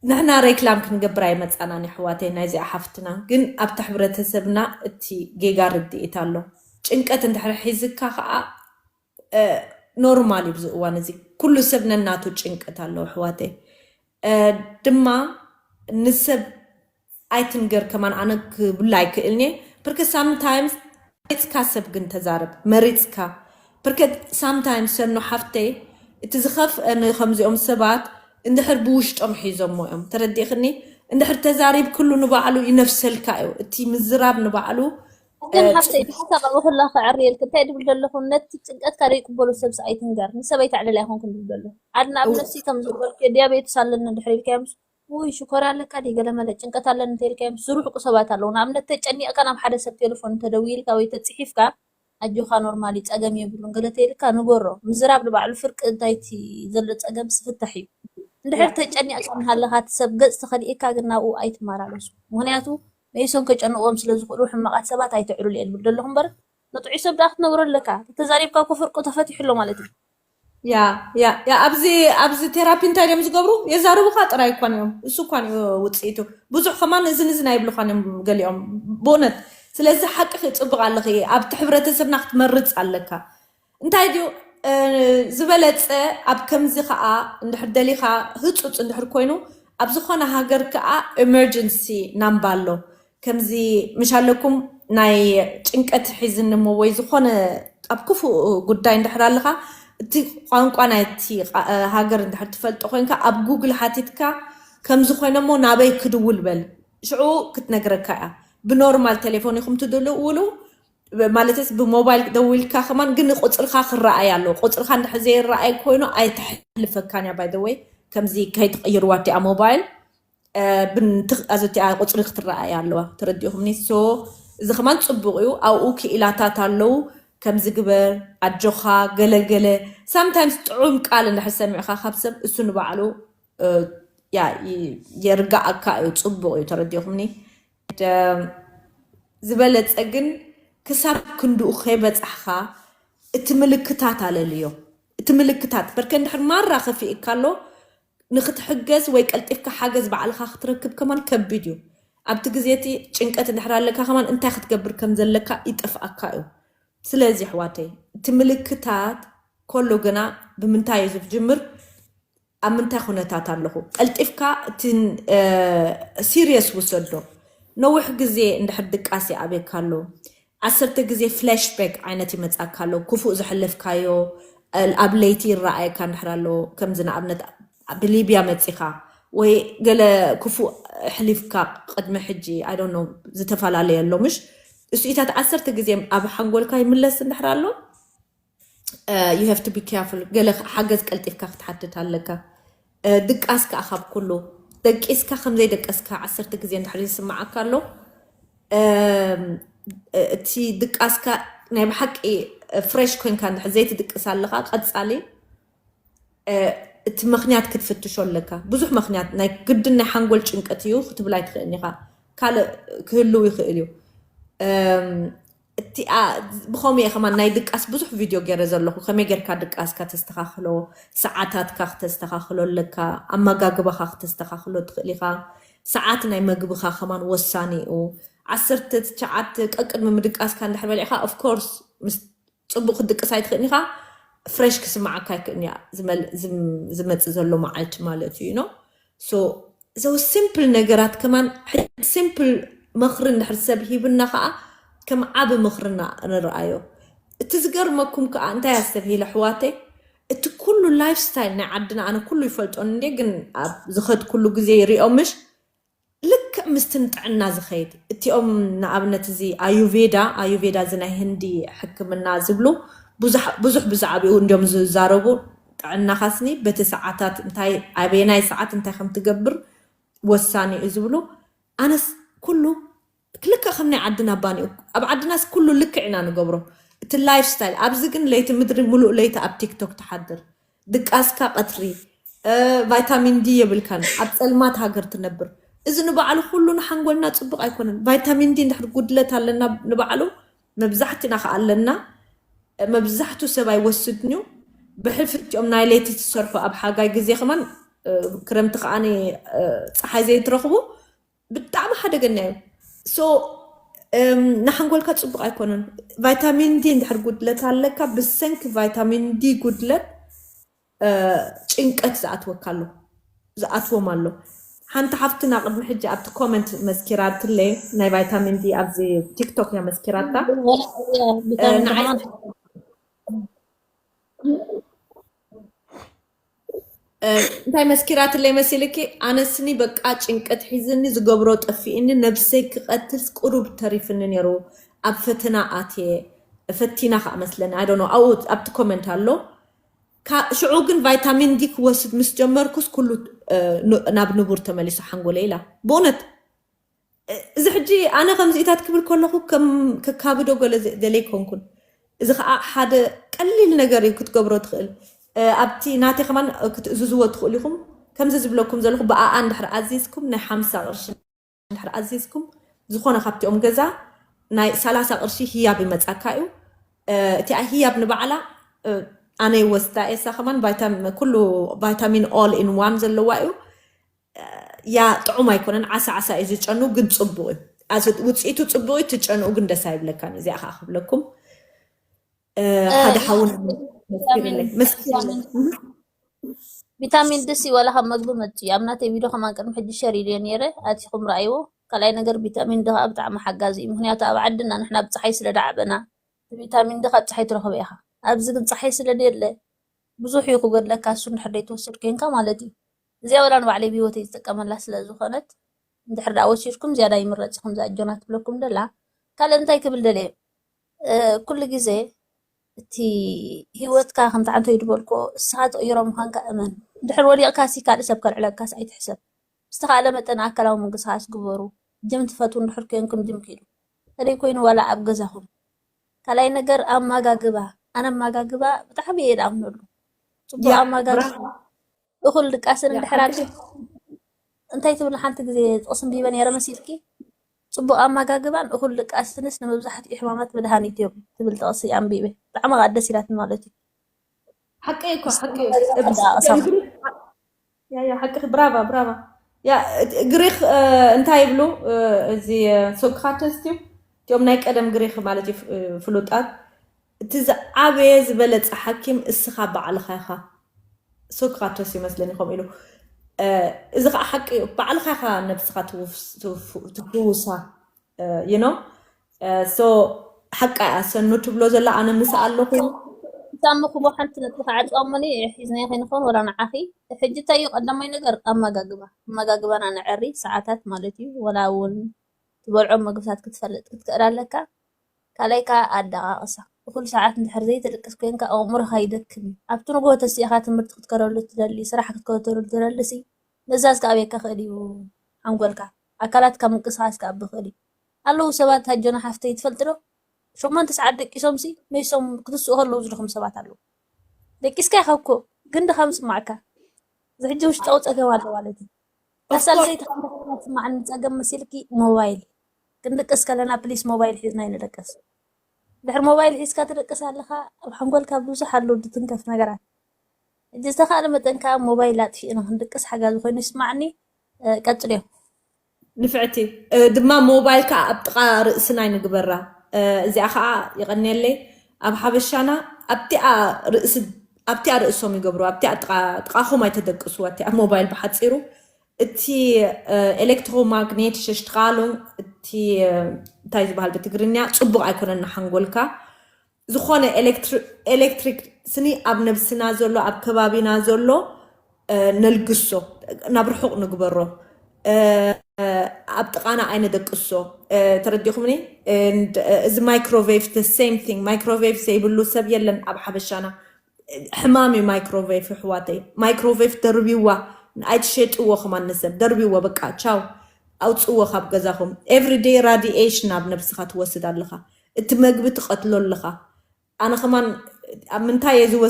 ንሕና ሬክላም ክንገብር ኣይመፃናን ኣሕዋተይ ናይዚኣ ሓፍትና ግን ኣብቲ ሕብረተሰብና እቲ ጌጋ ርድኢት ኣሎ ጭንቀት እንድሕር ሒዝካ ከዓ ኖርማል እዩ ብዚ እዋን እዚ ኩሉ ሰብ ነናቱ ጭንቀት ኣለዎ ኣሕዋተይ ድማ ንሰብ ኣይትንገር ከማን ኣነ ክብላ ኣይክእልን እየ ብርክ ሳምታይምስ መሪፅካ ሰብ ግን ተዛረብ መሪፅካ ብርክ ሳምታይምስ ሰኖ ሓፍተይ እቲ ዝኸፍአ ንከምዚኦም ሰባት እንድሕር ብውሽጦም ሒዞሞ እዮም ተረዲእክኒ እንድሕር ተዛሪብክሉ ንባዕሉ ይነፍሰልካ እዩ እቲ ምዝራብ ንባዕሉ ግን ሓፍተይ ብሓሳብ ኣብኡ ኩላ ክዕርየልክ እንታይ ድብል ዘለኹ ነቲ ጭንቀትካ ዘይቅበሎ ሰብስ ኣይትንገር ንሰብ ኣይተዕልል ኣይኮንኩን ድብል ዘለኹ ዓድና ኣብ ነፍሲ ከም ዝበልክ ዲያቤትስ ኣለኒ ድሕር ኢልካዮ ምስ ውይ ሽኮር ኣለካ ድዩ ገለ መለ ጭንቀት ኣለኒ እንተልካዮም ዝስሩሕቁ ሰባት ኣለዉ። ንኣብነት ተጨኒቕካ ናብ ሓደ ሰብ ቴሌፎን እንተደዊልካ ወይ ተፅሒፍካ ኣጆኻ ኖርማሊ ፀገም የብሉን ገለ ተልካ ንገሮ። ምዝራብ ንባዕሉ ፍርቂ እንታይ እቲ ዘሎ ፀገም ስፍታሕ እዩ። እንድሕር ተጨኒቕካ እናሃለኻ እቲ ሰብ ገፅ ተኸሊእካ ግን ናብኡ ኣይትመላለሱ። ምክንያቱ መይሶም ከጨንቕዎም ስለ ዝኽእሉ ሕማቓት ሰባት ኣይትዕርሉ እየ ዝብል ዘለኹ እምበር ንጥዑይ ሰብ ደኣ ክትነግሮ ኣለካ። ተተዛሪብካ እኮ ፍርቁ ተፈቲሑ ኣሎ ማለት እዩ። ያ ያ ያ ኣብዚ ኣብዚ ቴራፒ እንታይ ድዮም ዝገብሩ? የዛርቡኻ ጥራይ እኳን እዮም። እሱ እኳን እዩ ውፅኢቱ። ብዙሕ ከማን እዝን እዝን ኣይብሉኻን እዮም ገሊኦም ብእውነት። ስለዚ ሓቅኺ ፅቡቕ ኣለኺ። ኣብቲ ሕብረተሰብና ክትመርፅ ኣለካ። እንታይ ድዩ ዝበለፀ ኣብ ከምዚ ከዓ እንድሕር ደሊኻ ህፁፅ እንድሕር ኮይኑ ኣብ ዝኾነ ሃገር ከዓ ኤመርጀንሲ ናምባ ኣሎ። ከምዚ ምሽ ኣለኩም ናይ ጭንቀት ሒዝኒ እሞ ወይ ዝኾነ ኣብ ክፉእ ጉዳይ እንድሕር ኣለኻ እቲ ቋንቋ ናይቲ ሃገር እንድሕር ትፈልጦ ኮይንካ ኣብ ጉግል ሓቲትካ ከምዚ ኮይነ እሞ ናበይ ክድውል በል ሽዑ ክትነግረካ እያ። ብኖርማል ቴሌፎን ኢኹም ትድውሉ ማለትስ ብሞባይል ደዊልካ ከማን ግን ቁፅርካ ክረኣይ ኣለዎ። ቁፅርካ እንድሕር ዘይረኣይ ኮይኑ ኣይተሕልፈካን እያ። ባይ ወይ ከምዚ ከይትቕይርዋ እቲኣ ሞባይል ብንትኣዘቲኣ ቁፅሪ ክትረኣይ ኣለዋ። ተረዲኹምኒ? ሶ እዚ ከማን ፅቡቕ እዩ። ኣብኡ ክኢላታት ኣለዉ። ከምዚ ግበር፣ ኣጆኻ፣ ገለገለ ሳምታይምስ ጥዑም ቃል እንድሕር ሰሚዕካ ካብ ሰብ እሱ ንባዕሉ የርጋኣካ እዩ። ፅቡቕ እዩ። ተረዲኹምኒ? ዝበለፀ ግን ክሳብ ክንድኡ ከይበፃሕካ እቲ ምልክታት ኣለልዮ። እቲ ምልክታት በርከ እንድሕር ማራ ከፊእካ ኣሎ ንክትሕገዝ ወይ ቀልጢፍካ ሓገዝ ባዕልካ ክትረክብ ከማን ከቢድ እዩ። ኣብቲ ግዜ እቲ ጭንቀት እንድሕር ኣለካ ከማን እንታይ ክትገብር ከም ዘለካ ይጠፍኣካ እዩ። ስለዚ ኣሕዋተይ እቲ ምልክታት ከሎ ግና ብምንታይ እዩ ዝጅምር? ኣብ ምንታይ ኩነታት ኣለኹ? ቀልጢፍካ እቲ ሲሪየስ ውሰዶ። ነዊሕ ግዜ እንድሕር ድቃስ ይኣብየካ ኣሎ። ዓሰርተ ግዜ ፍላሽባክ ዓይነት ይመፃካ ኣሎ። ክፉእ ዘሕለፍካዮ ኣብ ለይቲ ይረኣየካ እንድሕር ኣሎ ከምዚ ንኣብነት ብሊብያ መፂኻ ወይ ገለ ክፉእ ኣሕሊፍካ ቅድሚ ሕጂ ኣይ ዶንት ኖ ዝተፈላለየ ኣሎ ምሽ እሱኢታት ዓሰርተ ግዜ ኣብ ሓንጎልካ ይምለስ እንድሕር ኣሎ you have to be careful ገለ ሓገዝ ቀልጢፍካ ክትሓትት ኣለካ። ድቃስ ከዓ ካብ ኩሉ ደቂስካ ከምዘይ ደቀስካ ዓሰርተ ግዜ እንድሕር ይስምዓካ ኣሎ እቲ ድቃስካ ናይ ብሓቂ ፍሬሽ ኮይንካ እንድሕር ዘይትድቅስ ኣለካ ቀፃሊ እቲ ምክንያት ክትፍትሾ ኣለካ። ብዙሕ ምክንያት ናይ ግድን ናይ ሓንጎል ጭንቀት እዩ ክትብል ኣይትኽእልን ኢኻ። ካልእ ክህልው ይኽእል እዩ። እቲኣ ብኸምኡ እየ ከማን ናይ ድቃስ ብዙሕ ቪድዮ ገይረ ዘለኹ። ከመይ ጌርካ ድቃስካ ተስተኻኽሎ፣ ሰዓታትካ ክተስተኻኽሎ ኣለካ፣ ኣመጋግባኻ ክተስተኻኽሎ ትኽእል ኢኻ። ሰዓት ናይ መግብኻ ከማን ወሳኒ እዩ። ዓሰርተ ትሽዓተ ቀቅድሚ ምድቃስካ እንድሕር በሊዕካ ኦፍኮርስ ምስ ፅቡቅ ክትድቅስ ኣይትኽእልን ኢኻ። ፍሬሽ ክስምዓካ ኣይክእልን እያ ዝመፅእ ዘሎ መዓልቲ ማለት እዩ ኖ ሶ ዘው ሲምፕል ነገራት ከማን ሲምፕል ምኽሪ እንድሕር ሰብ ሂብና ከዓ ከም ዓብ ምኽርና ንረኣዮ። እቲ ዝገርመኩም ከዓ እንታይ ኣስተብሂለ ኣሕዋተይ እቲ ኩሉ ላይፍ ስታይል ናይ ዓድና ኣነ ኩሉ ይፈልጦን እንዴ ግን ኣብ ዝኸድ ኩሉ ግዜ ይሪኦ ምሽ ልክዕ ምስቲ ንጥዕና ዝኸይድ እቲኦም ንኣብነት እዚ ኣዩቬዳ ኣዩቬዳ እዚ ናይ ህንዲ ሕክምና ዝብሉ ብዙሕ ብዛዕባኡ እንዲም ዝዛረቡ ጥዕናኻስኒ በቲ ሰዓታት እንታይ ኣበየናይ ሰዓት እንታይ ከም ትገብር ወሳኒ እዩ ዝብሉ ኣነስ ኩሉ ልክዕ ከም ናይ ዓድና ባኒ ኣብ ዓድናስ ኩሉ ልክዕ ኢና ንገብሮ እቲ ላይፍ ስታይል ኣብዚ ግን ለይቲ ምድሪ ሙሉእ ለይቲ ኣብ ቲክቶክ ትሓድር ድቃስካ ቀትሪ ቫይታሚን ዲ የብልካን ኣብ ፀልማት ሃገር ትነብር እዚ ንባዕሉ ኩሉ ንሓንጎልና ፅቡቅ ኣይኮነን ቫይታሚን ዲ እንድሕር ጉድለት ኣለና ንባዕሉ መብዛሕትና ከዓ ኣለና መብዛሕቱ ሰብ ኣይወስድን እዩ ብሕልፊ እቲኦም ናይ ለይቲ ትሰርሑ ኣብ ሓጋይ ግዜ ከማን ክረምቲ ከዓ ፀሓይ ዘይትረኽቡ ብጣዕሚ ሓደገኛ እዩ ሶ ንሓንጎልካ ፅቡቅ ኣይኮነን ቫይታሚን ዲ እንድሕር ጉድለት ኣለካ ብሰንኪ ቫይታሚን ዲ ጉድለት ጭንቀት ዝኣትወካ ኣሎ ዝኣትዎም ኣሎ ሓንቲ ሓፍትና ቅድሚ ሕጂ ኣብቲ ኮመንት መስኪራትለይ ናይ ቫይታሚን ዲ ኣብዚ ቲክቶክ እያ መስኪራታ እንታይ መስኪራትለይ መሲልኪ ኣነስኒ በቃ ጭንቀት ሒዝኒ ዝገብሮ ጠፊእኒ ነብሰይ ክቐትልስ ቁሩብ ተሪፍኒ ነይሩ ኣብ ፈተና ኣትየ ፈቲና ከዓ መስለኒ ኣይ ዶንት ኖ ኣብኡ ኣብቲ ኮመንት ኣሎ ሽዑ ግን ቫይታሚን ዲ ክወስድ ምስ ጀመርኩስ ኩሉ ናብ ንቡር ተመሊሱ ሓንጎለ ኢላ። ብእውነት እዚ ሕጂ ኣነ ከምዚኢታት ክብል ከለኹ ከም ከካብዶ ገለ ደለይ ኮንኩን። እዚ ከዓ ሓደ ቀሊል ነገር እዩ ክትገብሮ ትኽእል። ኣብቲ ናተይ ከማን ክትእዝዝዎ ትኽእሉ ኢኹም። ከምዚ ዝብለኩም ዘለኹ ብኣኣ እንድሕር ኣዚዝኩም ናይ ሓምሳ ቅርሺ እንድሕር ኣዚዝኩም ዝኾነ ካብቲኦም ገዛ ናይ ሰላሳ ቅርሺ ህያብ ይመጻካ እዩ። እቲኣ ህያብ ንባዕላ ኣነ ይወስዳ እየ። እሳ ከማን ኩሉ ቫይታሚን ኦል ኢን ዋን ዘለዋ እዩ። ያ ጥዑም ኣይኮነን፣ ዓሳ ዓሳ እዩ ዝጨኑ፣ ግን ጽቡቕ እዩ። ውፅኢቱ ጽቡቕ እዩ፣ ትጨንኡ ግን ደስ ኣይብለካን። እዚኣ ከዓ ክብለኩም ሓደ ሓውን ቪታሚን ዲ ሲ ዋላ ካብ መግቢ መፅኡ ኣብ ናተይ ቪድዮ ከማን ቅድሚ ሕጂ ሸር ኢልዮ ነይረ፣ ኣቲኹም ረኣይዎ። ካልኣይ ነገር ቪታሚን ዲ ከዓ ብጣዕሚ ሓጋዚ እዩ። ምክንያቱ ኣብ ዓድና ንሕና ብፀሓይ ስለ ዳዕበና ቪታሚን ዲ ካብ ፀሓይ ትረኽቦ ኢኻ። ኣብዚ ግን ፀሓይ ስለ ደየለ ብዙሕ እዩ ክጎድለካ፣ እሱ እንድሕር ዘይትወስድ ኮንካ ማለት እዩ። እዚኣ ወላ ንባዕለይ ብህይወተይ ዝጥቀመላ ስለ ዝኾነት እንድሕር ደኣ ወሲድኩም ዝያዳ ይምረፅ እዩ። ከምዚ ኣጆና ትብለኩም ደላ ካልእ እንታይ ክብል ደለየ ኩሉ ግዜ እቲ ህይወትካ ከምቲ ዓንተይ ዝበልኮ እስኻ ትቕይሮ ምዃንካ እመን። ድሕር ወዲቕካ ሲ ካልእ ሰብ ከልዕለካስ ኣይትሕሰብ። ዝተኻእለ መጠን ኣካላዊ ምንቅስቓስ ግበሩ። ጅም ትፈትዉ እንድሕር ኮንኩም ጅም ኪዱ። ተለይ ኮይኑ ዋላ ኣብ ገዛኹም። ካልኣይ ነገር ኣመጋግባ። ኣነ ኣመጋግባ ብጣዕሚ እየ ዝኣምነሉ። ጽቡቕ ኣመጋግባ እኹል ድቃስን እንድሕር ኣልዒልኩም እንታይ ትብል ሓንቲ ግዜ ጥቕሲ ኣንቢበ ነይረ መሲልኪ? ጽቡቕ ኣመጋግባን እኹል ድቃስንስ ንመብዛሕትኡ ሕማማት መድሃኒት እዮም ትብል ጥቕሲ ኣንቢበ። ብጣዕሚ ከዓ ደስ ኢላትኒ ማለት እዩ። ሓቀይ እኮ ሓቀይ እዩ። ያ ያ ሓቂ ብራቫ ብራቫ። ያ ግሪኽ እንታይ ይብሉ እዚ ሶክራተስ እዩ። እቲኦም ናይ ቀደም ግሪኽ ማለት እዩ ፍሉጣት። እቲ ዝዓበየ ዝበለጸ ሓኪም እስኻ ባዕልኻ ኢኻ። ሶክራተስ ይመስለኒ ከምኡ ኢሉ። እዚ ከዓ ሓቂ እዩ። ባዕልኻ ኢኻ ነብስኻ ትፍውሳ። You know? So ሓቃ እያ ሰኑ ትብሎ ዘላ ኣነ ምስ ኣለኹ። ሳሚ ክቦ ሓንቲ ነጥቢ ክዓጽዋ እሞኒ ሒዝናዮ ከይንኸውን ወላ ንዓኺ። ሕጂ እንታይ እዩ ቀዳማይ ነገር ኣመጋግባ። ኣመጋግባና ነዐሪ ሰዓታት ማለት እዩ። ወላ እውን ትበልዖም ምግብታት ክትፈልጥ ክትክእል ኣለካ። ካልኣይ ከዓ ኣደቃቅሳ። እኹል ሰዓት እንድሕር ዘይትድቅስ ኮይንካ ኣእምሮኻ ይደክም እዩ። ኣብቲ ንግሆ ተሲእኻ ትምህርቲ ክትከደሉ ትደሊ፣ ስራሕ ክትከተሉ ትደሊ ሲ ምእዛዝ ክኣብየካ ክእል እዩ ሓንጎልካ። ኣካላትካ ምንቅስቃስ ክኣቢ ክእል እዩ። ኣለዉ ሰባት ኣጆና ሓፍተይ ትፈልጢ ዶ? ሸሞንተ ሰዓት ደቂሶም ሲ መይሶም ክትስኡ ከለዉ ዝደኽሙ ሰባት ኣለዉ። ደቂስካ ኢኻ እኮ ግን ድኻም ስማዕካ። እዚ ሕጂ ውሽጣዊ ፀገም ኣሎ ማለት እዩ። ኣሳልሰይቲ ከምስማዕኒ ፀገም መሲልኪ ሞባይል ክንድቅስ ከለና ፕሊስ ሞባይል ሒዝና ይንደቅስ። ድሕር ሞባይል ሒዝካ ትደቅስ ኣለኻ ኣብ ሓንጎልካ ብዙሕ ኣሎ ዝትንከፍ ነገራት። ሕጂ ዝተኻእለ መጠን ከዓ ሞባይል ኣጥፊእና ክንድቅስ ሓጋዚ ኮይኑ ይስማዕኒ። ቀፅልዮ። ንፍዕቲ ድማ ሞባይል ከዓ ኣብ ጥቓ ርእስና ይንግበራ። እዚኣ ከዓ ይቐንየለይ ኣብ ሓበሻና ኣብቲኣ ርእሲ ኣብቲኣ ርእሶም ይገብሩ ኣብቲኣ ጥቓኹም ኣይተደቅስዋ እቲኣ ሞባይል ብሓፂሩ እቲ ኤሌክትሮማግኔት ሸሽትቃሉን እቲ እንታይ ዝበሃል ብትግርኛ ፅቡቅ ኣይኮነን ንሓንጎልካ ዝኾነ ኤሌክትሪክ ስኒ ኣብ ነብስና ዘሎ ኣብ ከባቢና ዘሎ ነልግሶ ናብ ርሑቅ ንግበሮ ኣብ ጥቃና ኣይነደቅሶ ተረዲኹምኒ እዚ microwave the same thing microwave ዘይብሉ ሰብ የለን ኣብ ሓበሻና ሕማም እዩ microwave ኣሕዋተይ microwave ደርብዋ ኣይትሸጥዎ ከማን ንሰብ ደርብዎ በቃ ቻው ኣውፅዎ ካብ ገዛኹም everyday radiation ኣብ ነብስኻ ትወስድ ኣለኻ እቲ መግቢ ትቐትሎ ኣለኻ ኣነ ከማን ኣብ ምንታይ እየ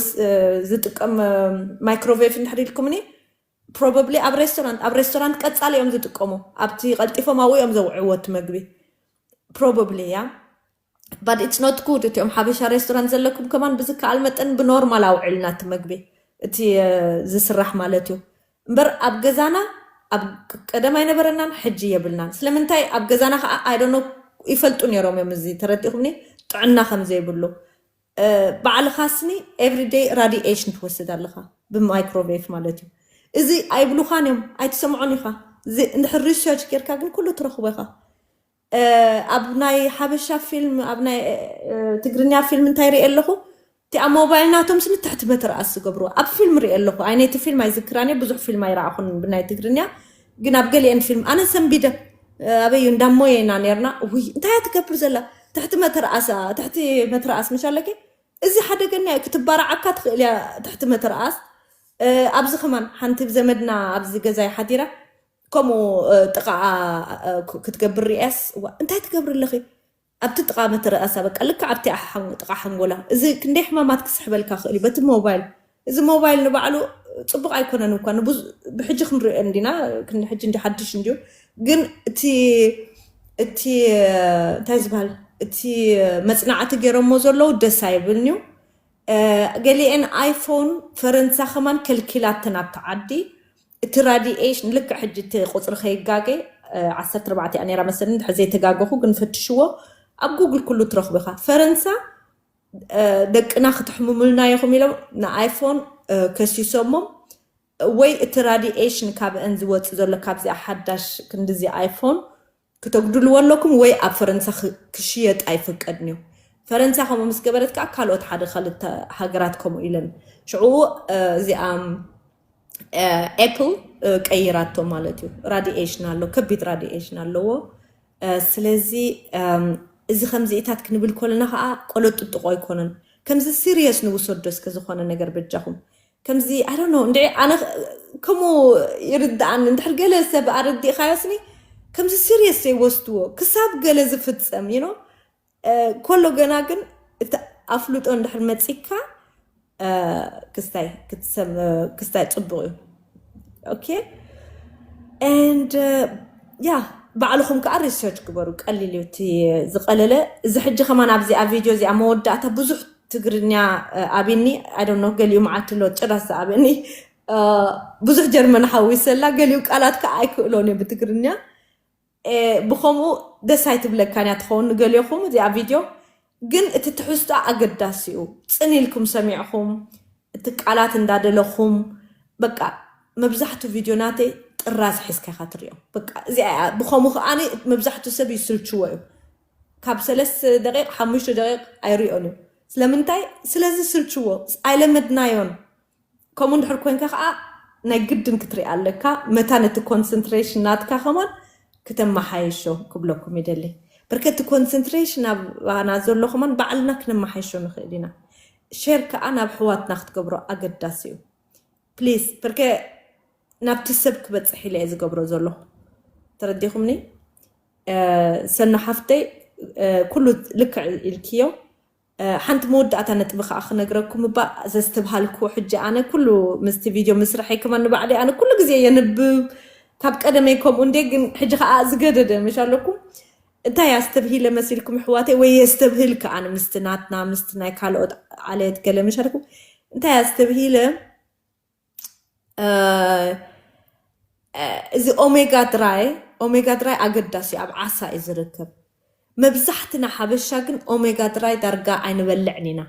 ዝጥቀም microwave እንድሕር ኢልኩምኒ probably ኣብ restaurant ኣብ restaurant ቀፃሊ እዮም ዝጥቀሙ ኣብቲ ቀልጢፎም ኣብኡ እዮም ዘውዕዎ እቲ መግቢ probably ያ but it's not good እቲኦም ሓበሻ restaurant ዘለኩም ከማን ብዝከኣል መጠን ብnormal ኣውዕልና እቲ መግቢ እቲ ዝስራሕ ማለት እዩ እምበር ኣብ ገዛና ኣብ ቀደም ኣይነበረናን ሕጂ የብልናን ስለምንታይ ኣብ ገዛና ከዓ I don't know ይፈልጡ ነይሮም እዮም እዚ ተረዲእኩምኒ ጥዕና ከም ዘይብሉ ባዕልኻ ስኒ everyday radiation ትወስድ ኣለኻ ብ microwave ማለት እዩ እዚ ኣይብሉኻን እዮም ኣይትሰምዖን ኢኻ እንድሕር research ጌርካ ግን ኩሉ ትረኽቦ ኢኻ ኣብ ናይ ሓበሻ ፊልም ኣብ ናይ ትግርኛ ፊልም እንታይ ርኢ ኣለኹ እቲኣ ሞባይል ናቶም ስኒ ትሕቲ መተርኣስ ዝገብሩ ኣብ ፊልም ርኢ ኣለኹ ኣይ ነይቲ ፊልም ኣይዝክራን እየ ብዙሕ ፊልም ኣይረኣኹን ብናይ ትግርኛ ግን ኣብ ገሊአን ፊልም ኣነ ሰንቢደ ኣበዩ እንዳሞየ ኢና ነርና ውይ እንታይ እያ ትገብር ዘላ ትሕቲ መተርኣስ ትሕቲ መተርኣስ ምሻለኪ እዚ ሓደገኛ እዩ። ክትባራዓካ ትኽእል እያ ትሕቲ መትርኣስ። እ፣ ኣብዚ ከማን ሓንቲ ዘመድና ኣብዚ ገዛይ ሓዲራ ከምኡ፣ እ፣ ጥቓኣ፣ እ፣ ክ-፣ ክትገብር ሪኣስ፣ "እዋ፣ እንታይ ትገብሪ ኣለኺ?" ኣብቲ ጥቓ መትርኣሳ፣ በቃ ልክዕ ኣብቲ ኣሓን-፣ ጥቓ ሓንጎላ። እዚ ክንደይ ሕማማት ክስሕበልካ ክእል እዩ በቲ ሞባይል። እዚ ሞባይል ንባዕሉ ጽቡቕ ኣይኮነን እኳ፣ ንብዙ-፣ ብሕጂ ክንሪኦ እንዲና፣ ክንዲ ሕጂ እንዲ ሓድሽ እንዲዩ። ግን እቲ፣ እቲ፣ እንታይ ዝበሃል፣ እቲ መጽናዕቲ ገይሮሞ ዘለዉ ደስ ኣይብልንዩ። እ፣ ገሊአን ኣይፎን ፈረንሳ ከማን ከልኪላተን ኣብቲ ዓዲ። እቲ ራዲኤሽን ልክዕ ሕጂ እቲ ቁጽሪ ከይጋገ፣ እ፣ ዓሰርተ ኣርባዕተ እያ ነይራ መሰለኒ፣ እንድሕር ዘይተጋገኹ ግን ፈትሽዎ። ኣብ ጉግል ኩሉ ትረኽቡ ኢኻ። ፈረንሳ፣ እ፣ ደቅና ክትሕምሙልና ኢኹም ኢሎም ንኣይፎን፣ እ፣ ከሲሶሞም። ወይ እቲ ራዲኤሽን ካብአን ዝወጽእ ዘሎ ካብዚኣ ሓዳሽ ክንድዚ ኣይፎን ክተጉድልዎ ኣለኩም፣ ወይ ኣብ ፈረንሳ ክ-፣ ክሽየጥ ኣይፍቀድን እዩ። ፈረንሳ ከምኡ ምስ ገበረት ከዓ ካልኦት ሓደ ክልተ ሃገራት ከምኡ ኢለን። ሽዑ፣ እ፣ እዚኣ፣ እ፣ ኤፕል፣ እ፣ ቀይራቶ ማለት እዩ። ራዲኤሽን ኣሎ፣ ከቢድ ራዲኤሽን ኣለዎ። እ፣ ስለዚ፣ እም፣ እዚ ከምዚኢታት ክንብል ከለና ከዓ ቆሎ ጥጥቆ ኣይኮነን። ከምዚ ሲሪየስ ንውሰዶ እስከ ዝኾነ ነገር በጃኹም። ከምዚ፣ I don't know፣ እንድዒ ኣነ ኽ-፣ ከምኡ ይርድኣኒ። እንድሕር ገለ ሰብ ኣረዲእኻዮስኒ ከምዚ ሲሪየስ ዘይወስድዎ ክሳብ ገለ ዝፍጸም፣ you know፣ እ፣ ከሎ ገና ግን እቲ ኣፍልጦ እንድሕር መጺካ፣ እ፣ ክስታይ ክትሰም-፣ ክስታይ ጽቡቕ እዩ። ኦኬ። And፣ እ፣ ያ፣ ባዕልኹም ከዓ ሪሰርች ግበሩ። ቀሊል እዩ እቲ ዝቐለለ። እዚ ሕጂ ከማን ኣብዚ ኣብ ቪድዮ እዚኣ መወዳእታ ብዙሕ ትግርኛ፣ እ፣ ኣብኒ፣ I don't know፣ ገሊኡ መዓልቲ ኣሎ ጭራስ ዝኣብኒ። እ፣ ብዙሕ ጀርመን ሓዊሰላ፣ ገሊኡ ቃላት ከዓ ኣይክእሎን እየ ብትግርኛ። እ፣ ብኸምኡ ደስ ኣይትብለካን እያ ትኸውን ንገሊኹም እዚኣ ቪድዮ። ግን እቲ ትሕዝቶ ኣገዳሲ እዩ። ጽን ኢልኩም ሰሚዕኹም፣ እቲ ቃላት እንዳደለኹም፣ በቃ መብዛሕቱ ቪድዮ ናተይ ጥራዝ ሒዝካ ኢኻ ትሪኦ። በቃ እዚኣ እያ። ብኸምኡ ከዓኒ መብዛሕቱ ሰብ ይስልችዎ እዩ። ካብ ሰለስተ ደቂቕ፣ ሓሙሽተ ደቂቕ ኣይሪኦን እዩ። ስለምንታይ? ስለዚ ስልችዎ፣ ኣይለመድናዮን። ከምኡ እንድሕር ኮንካ ከዓ ናይ ግድን ክትሪኣ ኣለካ። መታን እቲ ኮንሰንትሬሽን ናትካ ከማን ክተመሓይሾ ክብለኩም ይደሊ። በርከ እቲ ኮንሰንትሬሽን ኣባና ዘሎ ከማን ባዕልና ክነመሓይሾ ንኽእል ኢና። ሼር ከዓ ናብ ኣሕዋትና ክትገብሮ ኣገዳሲ እዩ። ፕሊዝ፣ በርከ ናብቲ ሰብ ክበፅሕ ኢለ እየ ዝገብሮ ዘለኹ። ተረዲኹምኒ? እ፣ ሰኑ ሓፍተይ፣ እ፣ ኩሉ ልክዕ ኢልክዮ። እ፣ ሓንቲ መወዳእታ ነጥቢ ከዓ ክነግረኩም እባ ዘስተብሃልኩ፣ ሕጂ ኣነ ኩሉ ምስቲ ቪድዮ ምስርሐይ ከማን ንባዕለይ ኣነ ኩሉ ግዜ የንብብ፣ ካብ ቀደመይ ከምኡ እንዴ፣ ግን ሕጂ ከዓ ዝገደደ ምሽ ኣለኩም። እንታይ ኣስተብሂለ መሲልኩም ኣሕዋተይ? ወይ የስተብህል ከዓ ምስቲ ናትና ምስቲ ናይ ካልኦት ዓሌት ገለ ምሽ ኣለኩም። እንታይ ኣስተብሂለ? እ፣ እ፣ እዚ ኦሜጋ ድራይ፣ ኦሜጋ ድራይ ኣገዳሲ እዩ፣ ኣብ ዓሳ እዩ ዝርከብ። መብዛሕትና ሓበሻ ግን ኦሜጋ ድራይ ዳርጋ ኣይንበልዕን ኢና።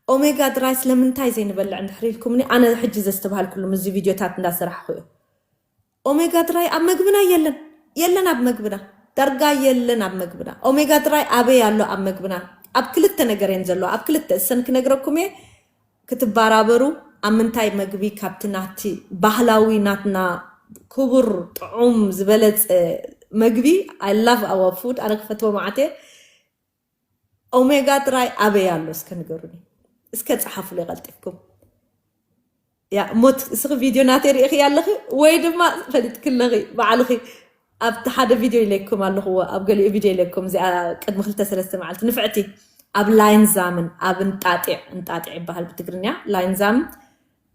ኦሜጋ ድራይ ስለምንታይ ዘይንበልዕ እንድሕር ኢልኩምኒ፣ ኣነ ሕጂ ዘስተብሃልኩሉ ምስዚ ቪድዮታት እንዳሰራሕኩ እዩ። ኦሜጋ ድራይ ኣብ መግብና የለን፣ የለን ኣብ መግብና፣ ዳርጋ የለን ኣብ መግብና። ኦሜጋ ድራይ ኣበይ ኣሎ ኣብ መግብና? ኣብ ክልተ ነገር እየን ዘለዋ፣ ኣብ ክልተ እሰን ክነግረኩም እየ። ክትበራበሩ ኣብ ምንታይ መግቢ ካብቲ ናቲ ባህላዊ ናትና ክቡር ጥዑም ዝበለጸ መግቢ። I love our food፣ ኣነ ክፈትዎ መዓት እየ። ኦሜጋ ድራይ ኣበይ ኣሎ እስከ ንገሩኒ፣ እስከ ጸሓፉለይ ቀልጢፍኩም። ያ ሞት እስኺ ቪድዮ ናተይ ርኢኺ ኣለኺ ወይ ድማ ፈሊጥኪ ኣለኺ ባዕልኺ? ኣብቲ ሓደ ቪድዮ ኢለኩም ኣለኹዎ፣ ኣብ ገሊኡ ቪድዮ ኢለኩም፣ እዚኣ ቅድሚ ክልተ ሰለስተ መዓልቲ ንፍዕቲ ኣብ ላይን ዛምን ኣብ እንጣጢዕ፣ እንጣጢዕ ይበሃል ብትግርኛ፣ ላይን ዛም፣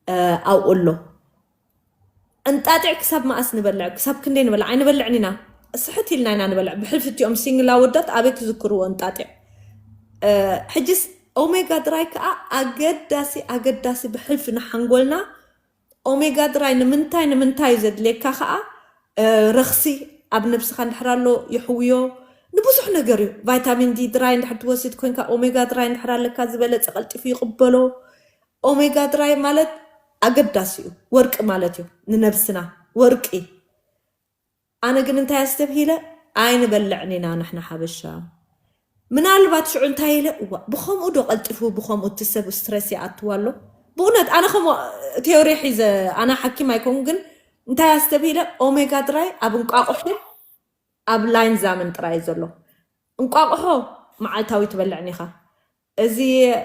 እ፣ ኣብኡ ኣሎ። እንጣጢዕ ክሳብ መኣስ ንበልዕ? ክሳብ ክንደይ ንበልዕ? ኣይንበልዕን ኢና። ስሕት ኢልና ኢና ንበልዕ። ብሕልፊ እቲኦም ሲንግል ኣወዳት ኣበይ ክዝክርዎ እንጣጢዕ? እ፣ ሕጅስ ኦሜጋ ድራይ ከዓ ኣገዳሲ፣ ኣገዳሲ ብሕልፊ ንሓንጎልና። ኦሜጋ ድራይ ንምንታይ፣ ንምንታይ እዩ ዘድልየካ ከዓ? እ፣ ረኽሲ ኣብ ነብስኻ እንድሕር ኣሎ ይሕውዮ። ንብዙሕ ነገር እዩ። ቫይታሚን ዲ ድራይ እንድሕር ትወስድ ኮንካ፣ ኦሜጋ ድራይ እንድሕር ኣለካ ዝበለጸ ቀልጢፉ ይቕበሎ። ኦሜጋ ድራይ ማለት ኣገዳሲ እዩ። ወርቂ ማለት እዩ ንነብስና፣ ወርቂ። ኣነ ግን እንታይ ኣስተብሂለ? ኣይንበልዕን ኢና ንሕና ሓበሻ። ምናልባት ሽዑ እንታይ ኢለ፣ እዋ፣ ብኸምኡ ዶ ቀልጢፉ፣ ብኸምኡ እቲ ሰብ ስትረስ ይኣትዋ ኣሎ? ብእውነት ኣነ ከምኡ ቴዎሪ ሒዘ፣ ኣነ ሓኪም ኣይኮን፣ ግን እንታይ ኣስተብሂለ? ኦሜጋ ድራይ ኣብ እንቋቑሖ፣ ኣብ ላይን ዛምን ጥራይ እዩ ዘሎ። እንቋቑሖ መዓልታዊ ትበልዕን ኢኻ። እዚ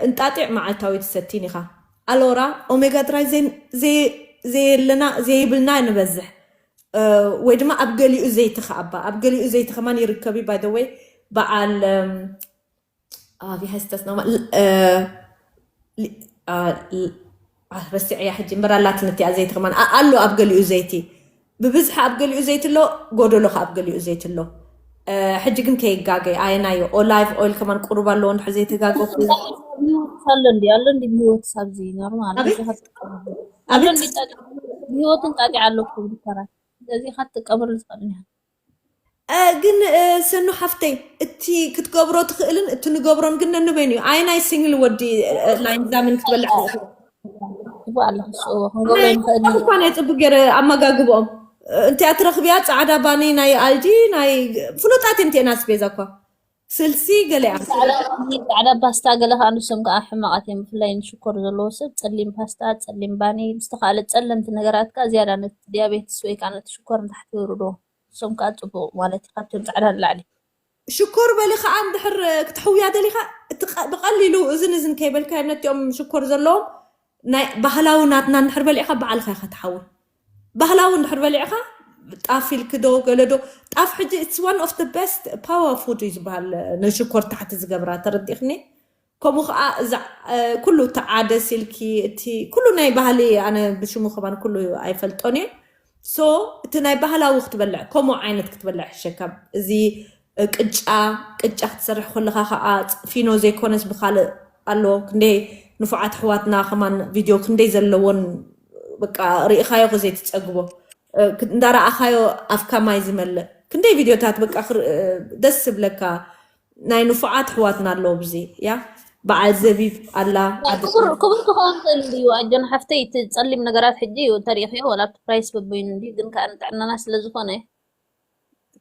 እንጣጢዕ መዓልታዊ ትሰቲን ኢኻ። ኣሎራ ኦሜጋ ድራይ ዘይ- ዘይ- ዘየለና ዘይብልና ንበዝሕ። እ፣ ወይ ድማ ኣብ ገሊኡ ዘይቲ ከኣባ ኣብ ገሊኡ ዘይቲ ከማን ይርከብ እዩ። By the way በዓል እም፣ ኣብ ይሃስተስ ነው እ፣ ሊ- አ፣ ል- አ፣ ረሲዐያ ሕጂ እምበር ኣላትኒ እቲኣ ዘይቲ ከማን ኣ- ኣሎ ኣብ ገሊኡ ዘይቲ ብብዝሒ ኣብ ገሊኡ ዘይቲ ኣሎ፣ ጎደሎ ከ ኣብ ገሊኡ ዘይቲ ኣሎ። እ፣ ሕጂ ግን ከይጋገ ኣየናዮ ኦላይቭ ኦይል ከማን ቁሩብ ኣለዎ እንድሕር ዘይተጋገ ኣሎ እንዲ ኣሎ እንዲ ብህይወት ሳብዚ ኖርማል ኣቤት እዚ ኸትጥቀም ኣሎ ኣቤት እንዲ ጣጢ ብህይወትን ጣጢ ኣለኩ ብከራ ስለዚ ኸትጥቀምሉ ትኽእል እ፣ ግን እ፣ ሰኑ ሓፍተይ እቲ ክትገብሮ ትኽእልን እቲ ንገብሮን ግን ነንበይኑ እዩ። ኣየናይ ሲንግል ወዲ እ፣ ላይን ዛምን ክትበልዕ ትኽእል? ይግባእ ኣለኹ እሱ ክንገብሮ ናይ ንኽእል እኳ ናይ ፅቡቅ ገይረ ኣመጋግብኦም እ፣ እንቲኣ ትረኽብያ ፃዕዳ ባኒ ናይ ኣልዲ ናይ ፍሉጣት እዮም እቲአን ኣስቤዛ እኳ ስልሲ ገለ ፃዕዳ ፃዕዳ ፓስታ ገለ ከዓ ንሶም ከዓ ሕማቃት እዮም ብፍላይ ንሽኮር ዘለዎ ሰብ ፀሊም ፓስታ ፀሊም ባኒ ምስተካለ ፀለምቲ ነገራት ከዓ ዝያዳ ነቲ ዲያቤትስ ወይ ከዓ ነቲ ሽኮር ንታሕቲ የውርዶ ንሶም ከዓ ፅቡቅ ማለት እዩ ካብቶም ፃዕዳ ንላዕሊ ሽኮር በሊ ከዓ እንድሕር ክትሕውያ ደሊካ እቲ ቀ- ብቀሊሉ እዝን እዝን ከይበልካ ነቲኦም ሽኮር ዘለዎም ናይ ባህላዊ ናትና እንድሕር በሊዕካ በዓልካ ኢካ ትሓዊ ባህላዊ እንድሕር በሊዕካ ጣፍ ኢልክዶ ገለዶ ጣፍ ሕጂ it's one of the best power food እዩ ዝበሃል ንሽኮር ታሕቲ ዝገብራ ተረዲእክኒ ከምኡ ከዓ እዛ እ፣ ኩሉ እቲ ዓደስ ኢልኪ እቲ ኩሉ ናይ ባህሊ ኣነ ብሽሙ ከማን ኩሉ ኣይፈልጦን እየ so እቲ ናይ ባህላዊ ክትበልዕ ከምኡ ዓይነት ክትበልዕ ሕሸካ እዚ እ፣ ቅጫ ቅጫ ክትሰርሕ ከለካ ከዓ ፊኖ ዘይኮነስ ብካልእ ኣሎ ክንደይ ንፉዓት ኣሕዋትና ከማን ቪድዮ ክንደይ ዘለዎን በቃ ርኢካዮ ከዘይትፀግቦ እ፣ ክ- እንዳረኣካዮ ኣፍካ ማይ ዝመልእ ክንደይ ቪድዮታት በቃ ክር- እ፣ ደስ ዝብለካ ናይ ንፉዓት ኣሕዋትና ኣለዉ ብዚ ያ በዓል ዘቢብ ኣላ ዓዲ ክቡር ክቡር ክኸውን ክእል እዩ ኣጆን ሓፍተይ እቲ ፀሊም ነገራት ሕጂ እዩ እንተሪኢክዮ ወላ ኣብቲ ፕራይስ በበይኑ እንዲ ግን ከዓ ንጥዕናና ስለዝኮነ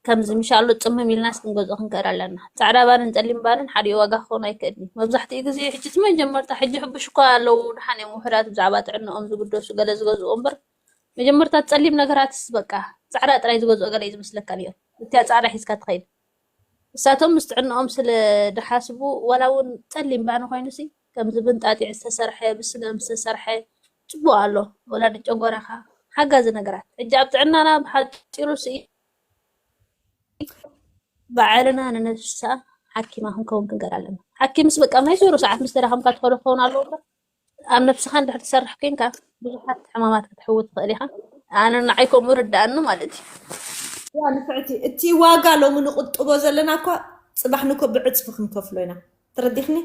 ከምዚ ምሻሎ ፅምም ኢልናስ ክንገዝኦ ክንክእል ኣለና ፃዕዳ ባንን ፀሊም ባንን ሓደ ዋጋ ክኸውን ኣይክእል እዩ መብዛሕትኡ ግዜ ሕጂ እቲ መጀመርታ ሕጂ ሕቡሽ እኳ ኣለዉ ድሓን እዮም ውሕዳት ብዛዕባ ጥዕንኦም ዝግደሱ ገለ ዝገዝኡ እምበር መጀመርታ ፀሊም ነገራትስ በቃ ፃዕዳ ጥራይ ዝገዝኦ ገለ እዩ ዝመስለካ ነይሩ እቲያ ፃዕዳ ሒዝካ ትኸይድ እሳቶም ምስ ጥዕንኦም ስለ ድሓስቡ ዋላ እውን ፀሊም ባኒ ኮይኑ ሲ ከምዚ ብንጣጢዕ ዝተሰርሐ ብስገም ዝተሰርሐ ፅቡቅ ኣሎ ወላ ንጨጎራካ ሓጋዚ ነገራት ሕጂ ኣብ ጥዕናና ብሓፂሩ ሲ ባዕልና ንነብሳ ሓኪማ ክንከውን ክንገር ኣለና ሓኪምስ በቃ ናይ ዞሮ ሰዓት ምስ ተዳኸምካ ትኸዶ ክኸውን ኣለዎ እምበር ኣብ ነብስኻ እንድሕር ትሰርሕ ኮንካ ብዙሓት ሕማማት ክትሕዊ ትኽእል ኢኻ ኣነ ንዓይ ከምኡ ርዳኣኒ ማለት እዩ ያ ንፍዕቲ እቲ ዋጋ ሎሚ ንቁጥቦ ዘለና እኳ ፅባሕ ንኮ ብዕፅፊ ክንከፍሎ ኢና ተረዲኽኒ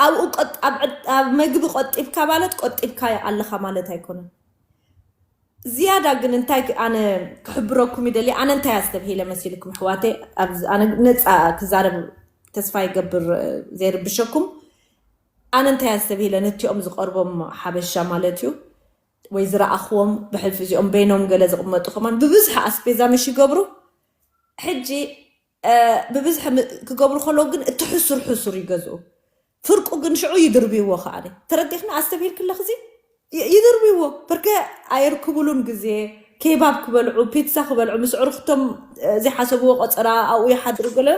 ኣብኡ ቆጥ- ኣብ ዕድ- ኣብ መግቢ ቆጢብካ ማለት ቆጢብካ ኣለኻ ማለት ኣይኮነን ዝያዳ ግን እንታይ ክ- ኣነ ክሕብረኩም ይደሊ ኣነ እንታይ ኣስተብሂለ መሲልኩም ኣሕዋተይ ኣብዚ- ኣነ ነፃ ክዛረብ ተስፋ ይገብር እ፣ ዘይርብሸኩም ኣነ እንታይ ኣስተብሂለ ነቲኦም ዝቐርቦም ሓበሻ ማለት እዩ ወይ ዝረኣኽዎም ብሕልፊ እዚኦም በይኖም ገለ ዝቕመጡ ከማን ብብዝሒ ኣስቤዛ ምሽ ይገብሩ ሕጂ እ፣ ብብዝሒ ም- ክገብሩ ከለዉ ግን እቲ ሕሱር ሕሱር ይገዝኡ ፍርቁ ግን ሽዑ ይድርብይዎ ከዓ ተረዲኽኒ ኣስተብሂልክለኽ እዚ ይ- ይድርብይዎ በርከ ኣየርክቡሉን ግዜ ኬባብ ክበልዑ ፒትሳ ክበልዑ ምስ ዕርክቶም እ፣ ዘይሓሰብዎ ቆፀራ ኣብኡ ይሓድሩ ገለ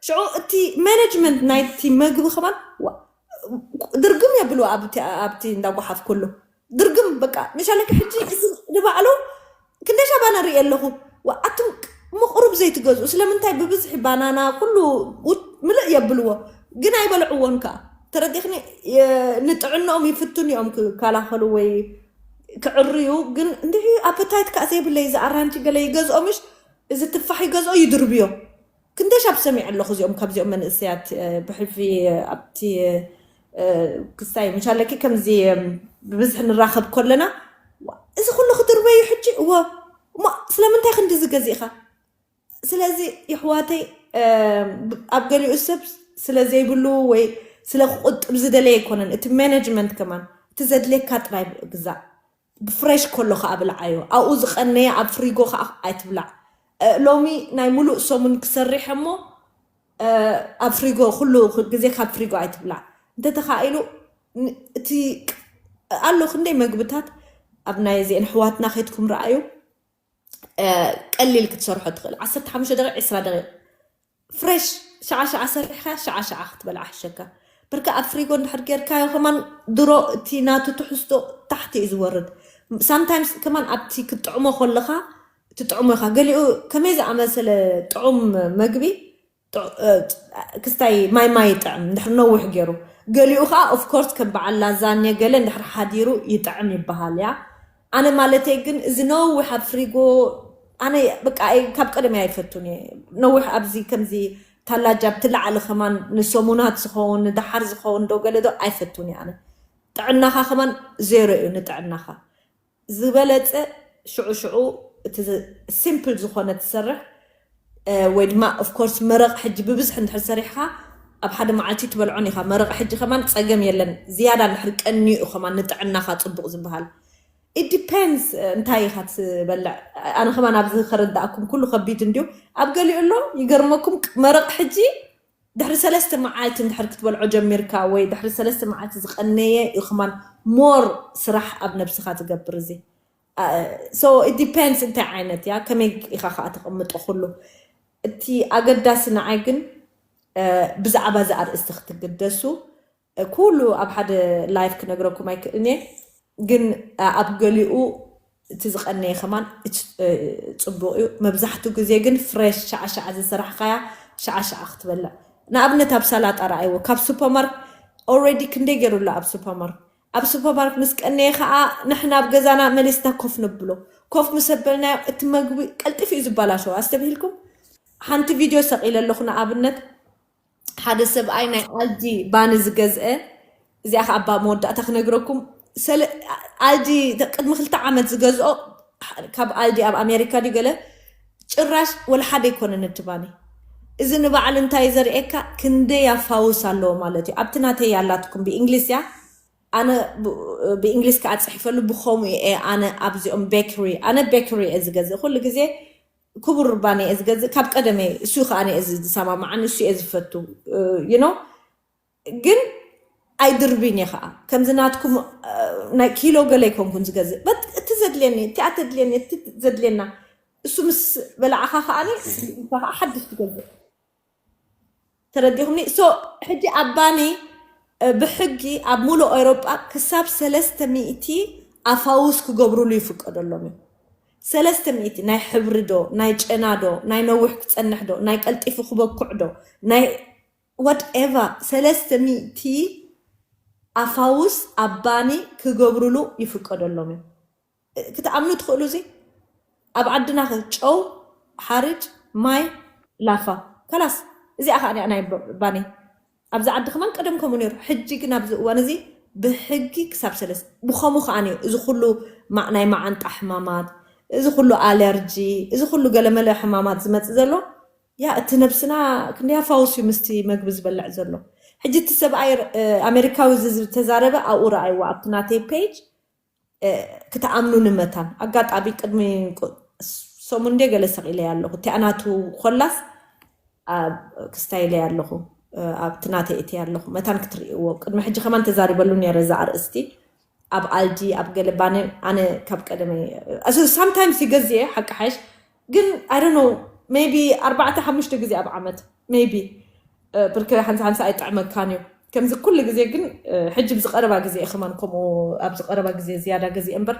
ሽዑ እቲ ማኔጅመንት ናይቲ መግቢ ከማን ዋ- ድርግም የብልዎ ኣብቲ ኣብቲ እንዳጓሓፍ ኩሉ ድርግም በቃ መሻለኪ ሕጂ እዚ ንባዕሉ ክንደይ ሻባ ንርኢ ኣለኹ ዋ ኣቱም ምቕሩብ ዘይትገዝኡ ስለምንታይ ብብዝሒ ባናና ኩሉ ውት- ምልእ የብልዎ ግን ኣይበልዕዎን ከዓ ተረዲኽኒ የ- ንጥዕንኦም ይፍትኑ እዮም ክከላኸሉ ወይ ክዕርዩ ግን እንድሒ ኣፐታይት ከዓ ዘይብለይ እዚ ኣራንቺ ገለ ይገዝኦ ምሽ እዚ ትፋሕ ይገዝኦ ይድርብዮ ክንደሻብ ሰሚዐ ኣለኹ እዚኦም ካብዚኦም መንእሰያት እ፣ ብሕልፊ እ፣ ኣብቲ እ፣ ክስታይ ምሻለኪ ከምዚ እም፣ ብብዝሒ ንራኸብ ከለና ዋ፣ እዚ ኩሉ ክድርበዩ ሕጂ እዎ እሞ ስለምንታይ ክንዲ ዝገዚእኻ ስለዚ ይሕዋተይ እ፣ ብ- ኣብ ገሊኡ ሰብ ስለ ዘይብሉ ወይ ስለ ክቁጥብ ዝደለየ ኣይኮነን እቲ ማኔጅመንት ከማን እቲ ዘድልየካ ጥራይ ግዛእ ብፍሬሽ ከሎ ከዓ ብልዓዮ ኣብኡ ዝቀነየ ኣብ ፍሪጎ ከዓ ኣይትብላዕ እ፣ ሎሚ ናይ ሙሉእ ሰሙን ክሰርሕ እሞ እ፣ ኣብ ፍሪጎ ኩሉ ግዜ ካብ ፍሪጎ ኣይትብላዕ እንተተኻኢሉ ን- እቲ ኣሎ ክንደይ መግብታት ኣብ ናይ እዚአን ኣሕዋትና ከይድኩም ረኣዩ እ፣ ቀሊል ክትሰርሖ ትኽእል ዓሰርተ ሓሙሽተ ደቂቕ ዕስራ ደቂቕ ፍሬሽ ሸዓ ሸዓ ሰሪሕካ ሸዓ ሸዓ ክትበልዓ ሕሸካ ብርካ ኣብ ፍሪጎ እንድሕር ጌርካዮ ከማን ድሮ እቲ ናቱ ትሕዝቶ ታሕቲ እዩ ዝወርድ። ሳምታይምስ ከማን ኣብቲ ክትጥዕሞ ከለኻ ትጥዕሞ ኢኻ። ገሊኡ ከመይ ዝኣመሰለ ጥዑም መግቢ ክስታይ ማይ ማይ ይጥዕም እንድሕር ነዊሕ ገይሩ፣ ገሊኡ ከዓ ኦፍኮርስ ከም በዓል ላዛኘ ገለ እንድሕር ሓዲሩ ይጥዕም ይበሃል እያ። ኣነ ማለተይ ግን እዚ ነዊሕ ኣብ ፍሪጎ ኣነ በቃ ካብ ቀደም ኣይፈቱን እየ። ነዊሕ ኣብዚ ከምዚ ታላጃ ኣብቲ ላዕሊ ከማን ንሰሙናት ዝኸውን ንደሓር ዝኸውን ዶ ገለ ዶ ኣይፈቱን እየ ኣነ። ጥዕናኻ ከማን ዜሮ እዩ ንጥዕናኻ። ዝበለፀ ሽዑ ሽዑ እቲ ሲምፕል ዝኾነ ትሰርሕ ወይ ድማ ኦፍኮርስ መረቕ ሕጂ ብብዝሒ እንድሕር ሰሪሕካ ኣብ ሓደ መዓልቲ ትበልዖን ኢኻ። መረቕ ሕጂ ከማን ፀገም የለን። ዝያዳ እንድሕር ቀንዩ እዩ ከማን ንጥዕናኻ ፅቡቕ ዝበሃል። ኢት ዲፔንድስ እንታይ ኢኻ ትበልዕ። ኣነ ከማን ኣብዚ ከረዳእኩም ኩሉ ከቢድ እንድዩ። ኣብ ገሊኡ ኣሎ ይገርመኩም መረቕ ሕጂ ድሕሪ ሰለስተ መዓልቲ እንድሕር ክትበልዖ ጀሚርካ ወይ ድሕሪ ሰለስተ መዓልቲ ዝቐነየ እዩ ከማን ሞር ስራሕ ኣብ ነብስኻ ትገብር። እዚ so it depends እንታይ ዓይነት እያ ከመይ ኢኻ ከዓ ተቐምጦ ኩሉ። እቲ ኣገዳሲ ንዓይ ግን ብዛዕባ እዚ ኣርእስቲ ክትግደሱ ኩሉ ኣብ ሓደ ላይፍ ክነግረኩም ኣይክእልን እየ። ግን ኣብ ገሊኡ እቲ ዝቐነየ ከማን ፅቡቕ እዩ። መብዛሕትኡ ግዜ ግን ፍሬሽ ሸዓሸዓ ዝሰራሕካያ ሸዓሸዓ ክትበልዕ። ንኣብነት ኣብ ሰላጣ ረኣይዎ ካብ ሱፐርማርክ ኦልሬዲ ክንደይ ገይሩ ኣሎ ኣብ ሱፐርማርክ። ኣብ ሱፐርማርክ ምስ ቀነየ ከዓ ንሕና ኣብ ገዛና መሊስና ኮፍ ነብሎ። ኮፍ ምስ ኣበልናዮ እቲ መግቢ ቀልጢፉ እዩ ዝበላሸው። ኣስተብሂልኩም ሓንቲ ቪድዮ ሰቒለ ኣለኹ ንኣብነት ሓደ ሰብኣይ ናይ ኣልዲ ባኒ ዝገዝአ እዚኣ ከዓ ባ መወዳእታ ክነግረኩም ኣልዲ ቅድሚ ክልተ ዓመት ዝገዝኦ ካብ ኣልዲ ኣብ ኣሜሪካ ድዩ ገለ ጭራሽ ወላ ሓደ ኣይኮነን እቲ ባኒ። እዚ ንባዕሉ እንታይ ዘርእየካ ክንደይ ኣፋውስ ኣለዎ ማለት እዩ። ኣብቲ ናተይ ኣላትኩም ብእንግሊዝ እያ ኣነ ብእንግሊዝ ከዓ ፅሒፈሉ ብከምኡ እየ ኣነ ኣብዚኦም ቤክሪ ኣነ ቤክሪ እየ ዝገዝእ ኩሉ ግዜ ክቡር ባኒ እየ ዝገዝእ ካብ ቀደመ እሱ ከዓ እየ ዝሰማማዓን እሱ እየ ዝፈቱ you know ግን ኣይድርብን እየ ከዓ ከምዚ ናትኩም ናይ ኪሎ ገለ ኣይኮንኩን ዝገዝእ but እቲ ዘድልየኒ እቲኣ ተድልየኒ እቲ ዘድልየና እሱ ምስ በላዕኻ ከዓ ከዓ ሓድሽ ትገዝእ ተረዲኹምኒ so ሕጂ ኣብ ባኒ ብሕጊ ኣብ ሙሉእ ኤውሮጳ ክሳብ ሰለስተ ሚእቲ ኣፋውስ ክገብሩሉ ይፍቀደሎም እዩ ሰለስተ ሚእቲ ናይ ሕብሪ ዶ ናይ ጨና ዶ ናይ ነዊሕ ክጸንሕ ዶ ናይ ቀልጢፉ ክበኩዕ ዶ ናይ whatever ሰለስተ ሚእቲ ኣፋውስ ኣብ ባኒ ክገብሩሉ ይፍቀደሎም እዩ ክትኣምኑ ትኽእሉ እዚ ኣብ ዓድና ጨው ሓርጭ ማይ ላፋ ከላስ እዚኣ ከዓ ናይ ባኒ ኣብዚ ዓዲ ከማን ቀደም ከምኡ ነይሩ ሕጂ ግን ኣብዚ እዋን እዚ ብሕጊ ክሳብ ሰለስ ብኸሙ ከዓ እዩ እዚ ኩሉ ናይ መዓንጣ ሕማማት እዚ ኩሉ ኣለርጂ እዚ ኩሉ ገለመለ ሕማማት ዝመፅእ ዘሎ ያ እቲ ነብስና ክንደይ ኣፋውስ እዩ ምስቲ መግቢ ዝበልዕ ዘሎ ሕጂ እቲ ሰብኣይ ኣሜሪካዊ ዝተዛረበ ኣብኡ ረኣይዎ ኣብቲ ናተይ ፔጅ ክትኣምኑኒ መታን ኣጋጣሚ ቅድሚ ሰሙን እንደ ገለ ሰቒለ ኣለኹ እቲኣ ናቱ ኮላስ ክስታይለ ኣለኹ ኣብቲ ናተይ እቲ ኣለኹ መታን ክትርእይዎ ቅድሚ ሕጂ ከማን ተዛሪበሉ ነረ እዛ ኣርእስቲ ኣብ ኣልዲ ኣብ ገለ ባነ ኣነ ካብ ቀደመ sometimes ይገዝየ ሓቂ ሓይሽ ግን I don't know maybe ኣርባዕተ ሓሙሽተ ግዜ ኣብ ዓመት maybe ብርከ ሓንሳ ሓንሳ ኣይጥዕመካን እዩ ከምዚ ኩሉ ግዜ ግን ሕጂ ብዝቀረባ ግዜ ከማን ከምኡ ኣብ ዝቀረባ ግዜ ዝያዳ ግዜ እምበር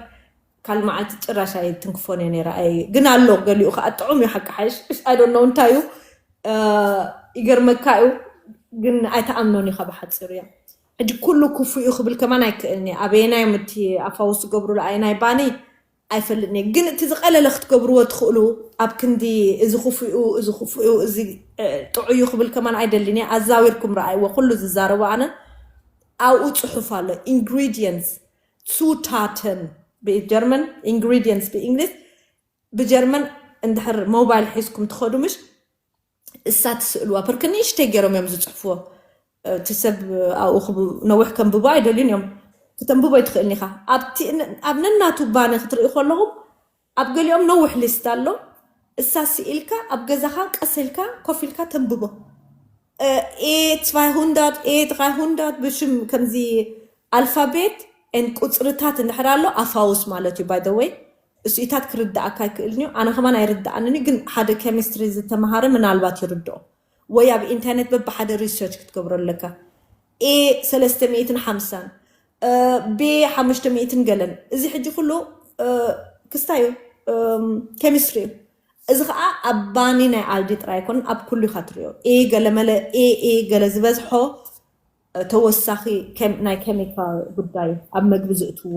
ካልእ መዓልቲ ጭራሽ ኣይትንክፎን እየ ነይራ ኣይ ግን ኣሎ ገሊኡ ከዓ ጥዑም እዩ ሓቂ ሓይሽ I don't know እንታይ እዩ ይገርመካ እዩ ግን ኣይተኣምኖን ኢኻ ብሓፂሩ እያ ሕጂ ኩሉ ክፉ እዩ ክብል ከማን ኣይክእልን እየ ኣበየናዮም እቲ ኣፋውስ ዝገብሩሉ ኣየናይ ባኒ ኣይፈልጥን እየ ግን እቲ ዝቐለለ ክትገብርዎ ትኽእሉ ኣብ ክንዲ እዚ ክፉኡ እዚ ክፉኡ እዚ ጥዑዩ ክብል ከማን ኣይደልን እየ ኣዛዊርኩም ረኣይዎ ኩሉ ዝዛረቡ ኣነ ኣብኡ ፅሑፍ ኣሎ ingredients Zutaten ብጀርመን ingredients ብእንግሊዝ ብጀርመን እንድሕር ሞባይል ሒዝኩም ትኸዱ ምሽ እሳ ትስእልዋ ፐርክ ንእሽተይ ገይሮም እዮም ዝፅሕፍዎ እቲ ሰብ ኣብኡ ነዊሕ ከንብቦ ኣይደልዩን እዮም ክተንብቦ ይትኽእልን ኢኻ ኣብ ነናቱ ባነ ክትርኢ ከለኹም ኣብ ገሊኦም ነዊሕ ሊስት ኣሎ እሳ ስኢልካ ኣብ ገዛኻ ቀስ ኢልካ ኮፍ ኢልካ ተንብቦ ኤ ትሽዓይ ሆንዳት ኤ ድራይ ሆንዳት ብሽም ከምዚ ኣልፋቤት ን ቁፅርታት እንድሕር ኣሎ ኣፋውስ ማለት እዩ by the way እሱኢታት ክርዳእካ ኣይክእልን እዩ ኣነ ከማን ኣይርዳኣንን እዩ ግን ሓደ ኬሚስትሪ ዝተምሃረ ምናልባት ይርድኦ ወይ ኣብ ኢንተርኔት በብሓደ ሪሰርች ክትገብሮ ኣለካ A ሰለስተ ሚእትን ሓምሳን፣ B ሓሙሽተ ሚእትን ገለን። እዚ ሕጂ ኩሉ ክስታይ እዩ፣ ኬሚስትሪ እዩ። እዚ ከዓ ኣብ ባኒ ናይ ኣልዲ ጥራይ ኣይኮነን፣ ኣብ ኩሉ ኢካ ትሪኦ። A ገለመለ፣ A A ገለ ዝበዝሖ ተወሳኺ ናይ ኬሚካል ጉዳይ ኣብ መግቢ ዝእትዎ።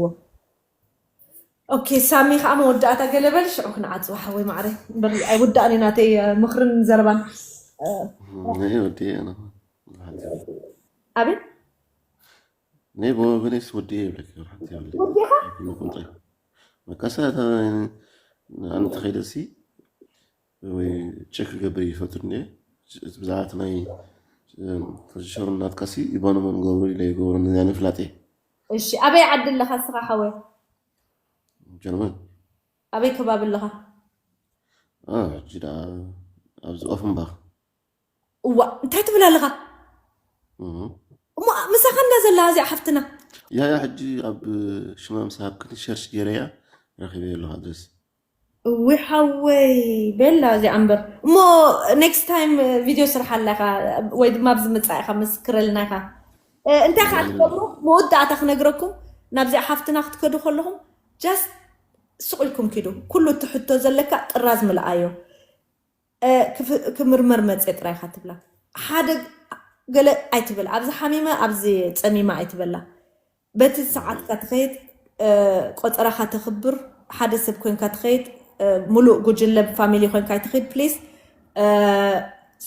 ኦኬ ሳሚ ከዓ መወዳእታ ገለ በል፣ ሽዑ ክንዓፅዋ ሓወይ ማዕረ። እምበር ኣይውዳእን እዩ ናተይ ምኽርን ዘረባን። እኔ ወዲ ኣቤት እኔ በወገኔስ ወዲ ይብለክ። ወዲኻ መቀሳ ኣነ ተኸይደሲ ወይ ቸክ ክገብር ይፈቱ እንደ ብዛዕት ናይ ተሸሩ ናትካሲ ይባኖ መን ገብሩ ኢለ ይገብሩ ነዚያ ምፍላጥ እየ። እሺ ኣበይ ዓዲ ኣለኻ እስኻ ሓወይ? ጀርመን ኣበይ ከባቢ ኣለኻ? ሕጂ ደኣ ኣብዚ ኦፍንባኽ እዋ እንታይ ትብል ኣለኻ? እሞ ምሳኻ እንዳ ዘላ እዚኣ ሓፍትና ያ ያ ሕጂ ኣብ ሽማ ምስ ሃብክኒ ሸርች ገይረያ ረኺበ ኣለኹ ኣድረስ። እዊ ሓወይ ቤላ እዚኣ እምበር እሞ ኔክስት ታይም ቪድዮ ስርሓላ ኢኻ ወይ ድማ ኣብዚ ምፃእ ኢኻ መስክረልና ኢኻ። እንታይ ከዓ ትገብሩ መወዳእታ ክነግረኩም ናብዚኣ ሓፍትና ክትከዱ ከለኹም ጃስት ስቕ ኢልኩም ኪዱ። ኩሉ እቲ ሕቶ ዘለካ ጥራዝ ምልኣዮ። ክምርመር መፅእ ጥራይ ኢኻ ትብላ። ሓደ ገለ ኣይትበል፣ ኣብዚ ሓሚመ ኣብዚ ፀሚመ ኣይትበላ። በቲ ሰዓትካ ትኸይድ፣ ቆፀራኻ ተኽብር፣ ሓደ ሰብ ኮይንካ ትኸይድ፣ ሙሉእ ጉጅለ ፋሚሊ ኮይንካ ኣይትኸይድ ፕሊስ።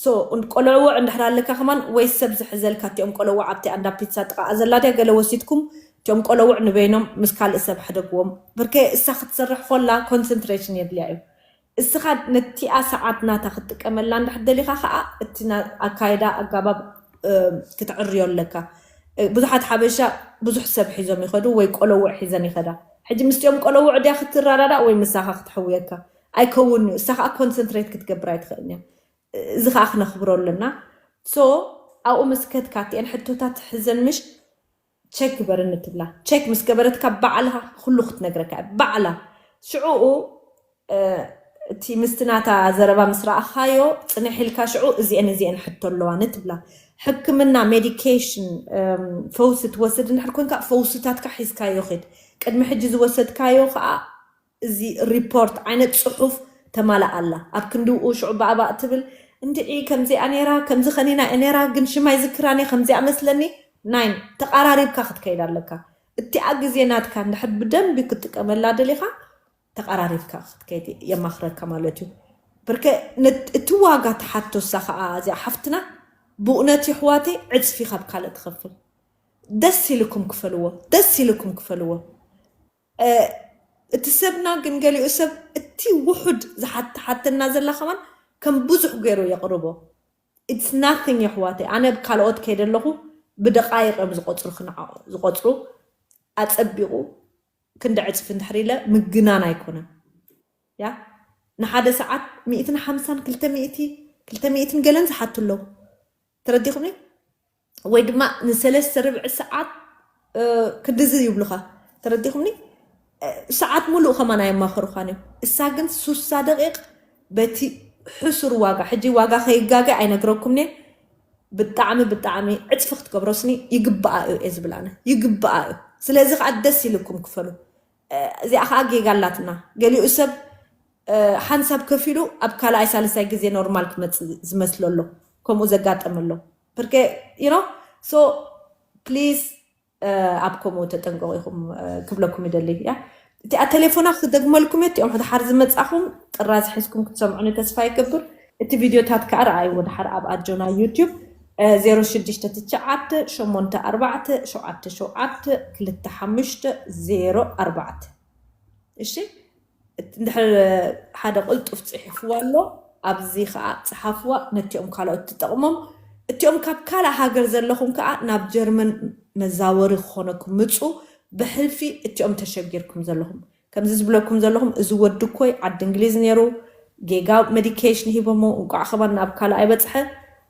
ሶ ቆለዕዎ እንድሕር ኣለካ ከማን ወይ ሰብ ዝሕዘልካ እቲኦም ቆለዎ ኣብቲ ኣንዳ ፒትሳ ጥቃኣ ዘላ ድያ ገለ ወሲድኩም እቲኦም ቆለውዕ ንበይኖም ምስ ካልእ ሰብ ሕደግዎም። ብርከ እሳ ክትሰርሕ ኮላ ኮንሰንትሬሽን የድልያ እዩ። እስኻ ነቲኣ ሰዓት ናታ ክትጥቀመላ እንድሕር ደሊኻ ከዓ እቲ ኣካይዳ ኣጋባብ ክትዕርዮ ኣለካ። ብዙሓት ሓበሻ ብዙሕ ሰብ ሒዞም ይኸዱ ወይ ቆለውዕ ሒዘን ይኸዳ። ሕጂ ምስቲኦም ቆለውዕ ድያ ክትራዳዳእ ወይ ምሳኻ ክትሕውየካ ኣይከውን እዩ። እሳ ከዓ ኮንሰንትሬት ክትገብር ኣይትኽእልን እያ። እዚ ከዓ ክነኽብሮ ኣለና። ሶ ኣብኡ ምስ ከድካ እቲአን ሕቶታት ሕዘን ምሽ ቸክ ግበርኒ ትብላ። ቸክ ምስ ገበረትካ ባዕልኻ ኩሉ ክትነግረካ እያ። ባዕላ ሽዕኡ እቲ ምስቲ ናታ ዘረባ ምስ ረኣኻዮ ፅንሕ ኢልካ ሽዑ እዚአን እዚአን ሕቶ ኣለዋኒ ትብላ። ሕክምና ሜዲኬሽን ፈውሲ ትወስድ እንድሕር ኮንካ ፈውስታትካ ሒዝካዮ ኺድ። ቅድሚ ሕጂ ዝወሰድካዮ ከዓ እዚ ሪፖርት ዓይነት ፅሑፍ ተማልእ ኣላ ኣብ ክንድኡ ሽዑ ባእባእ ትብል እንድዒ ከምዚኣ ነይራ ከምዚ ከኒና እየ ነይራ ግን ሽማ ይዝክራን እየ ከምዚኣ መስለኒ ናይን ተቓራሪብካ ክትከይድ ኣለካ እቲኣ ግዜ ናትካ እንድሕር ብደንቢ ክትጥቀመላ ደሊኻ ተቓራሪብካ ክትከይድ የማኽረካ ማለት እዩ ብርከ እቲ ዋጋ ተሓቶ እሳ ከዓ እዚኣ ሓፍትና ብእውነት ይሕዋተይ ዕፅፊ ካብ ካልእ ትኸፍል ደስ ኢልኩም ክፈልዎ ደስ ኢልኩም ክፈልዎ እቲ ሰብና ግን ገሊኡ ሰብ እቲ ውሑድ ዝሓትሓተና ዘላ ከማን ከም ብዙሕ ገይሩ የቕርቦ it's nothing የሕዋተይ ኣነ ካልኦት ከይደ ኣለኹ ብደቃይቕ እዮም ዝቆፅሩ ክንዓ ዝቆፅሩ ኣፀቢቑ ክንዲ ዕፅፊ እንድሕር ኢለ ምግናን ኣይኮነን ያ ንሓደ ሰዓት ሚእትን ሓምሳን ክልተ ሚእቲ ክልተ ሚእትን ገለን ዝሓቱ ኣለዉ ተረዲኹምኒ ወይ ድማ ንሰለስተ ርብዒ ሰዓት ክንድዚ ይብሉኻ ተረዲኹምኒ ሰዓት ሙሉእ ከማን ኣየማኸሩኻን እዮም እሳ ግን ሱሳ ደቂቕ በቲ ሕሱር ዋጋ ሕጂ ዋጋ ከይጋገ ኣይነግረኩምኒ ብጣዕሚ ብጣዕሚ ዕፅፊ ክትገብሮስኒ ይግባኣ እዩ እየ ዝብል ኣነ ይግባኣ እዩ ስለዚ ከዓ ደስ ኢልኩም ክፈሉ እዚኣ ከዓ ጌጋ ኣላትና ገሊኡ ሰብ ሓንሳብ ከፊሉ ኣብ ካልኣይ ሳልሳይ ግዜ ኖርማል ክመፅእ ዝመስሎ ኣሎ ከምኡ ዘጋጠመ ኣሎ ብርከ you know so please ኣብ ከምኡ ተጠንቀቑ ኢኹም ክብለኩም ይደሊ እያ እቲኣ ቴሌፎና ክደግመልኩም እየ እቲኦም ሕድሓር ዝመፃኹም ጥራዝ ሒዝኩም ክትሰምዑኒ ተስፋ ይገብር እቲ ቪድዮታት ከዓ ረኣይዎ ድሓር ኣብ ኣጆና ዩቲዩብ ዜሮ ሽዱሽተ ትሽዓተ ሸሞንተ ኣርባዕተ ሸውዓተ ሸውዓተ ክልተ ሓሙሽተ ዜሮ ኣርባዕተ እሺ እንድሕር ሓደ ቅልጡፍ ፅሒፍዋ ኣሎ ኣብዚ ከዓ ፀሓፍዋ ነቲኦም ካልኦት ትጠቕሞም እቲኦም ካብ ካልእ ሃገር ዘለኹም ከዓ ናብ ጀርመን መዛወሪ ክኾነኩም ምፁ ብሕልፊ እቲኦም ተሸጊርኩም ዘለኹም ከምዚ ዝብለኩም ዘለኹም እዚ ወዲ ኮይ ዓዲ እንግሊዝ ነይሩ ጌጋ ሜዲኬሽን ሂቦሞ እንቋዕ ከማን ናብ ካልእ ኣይበፅሐ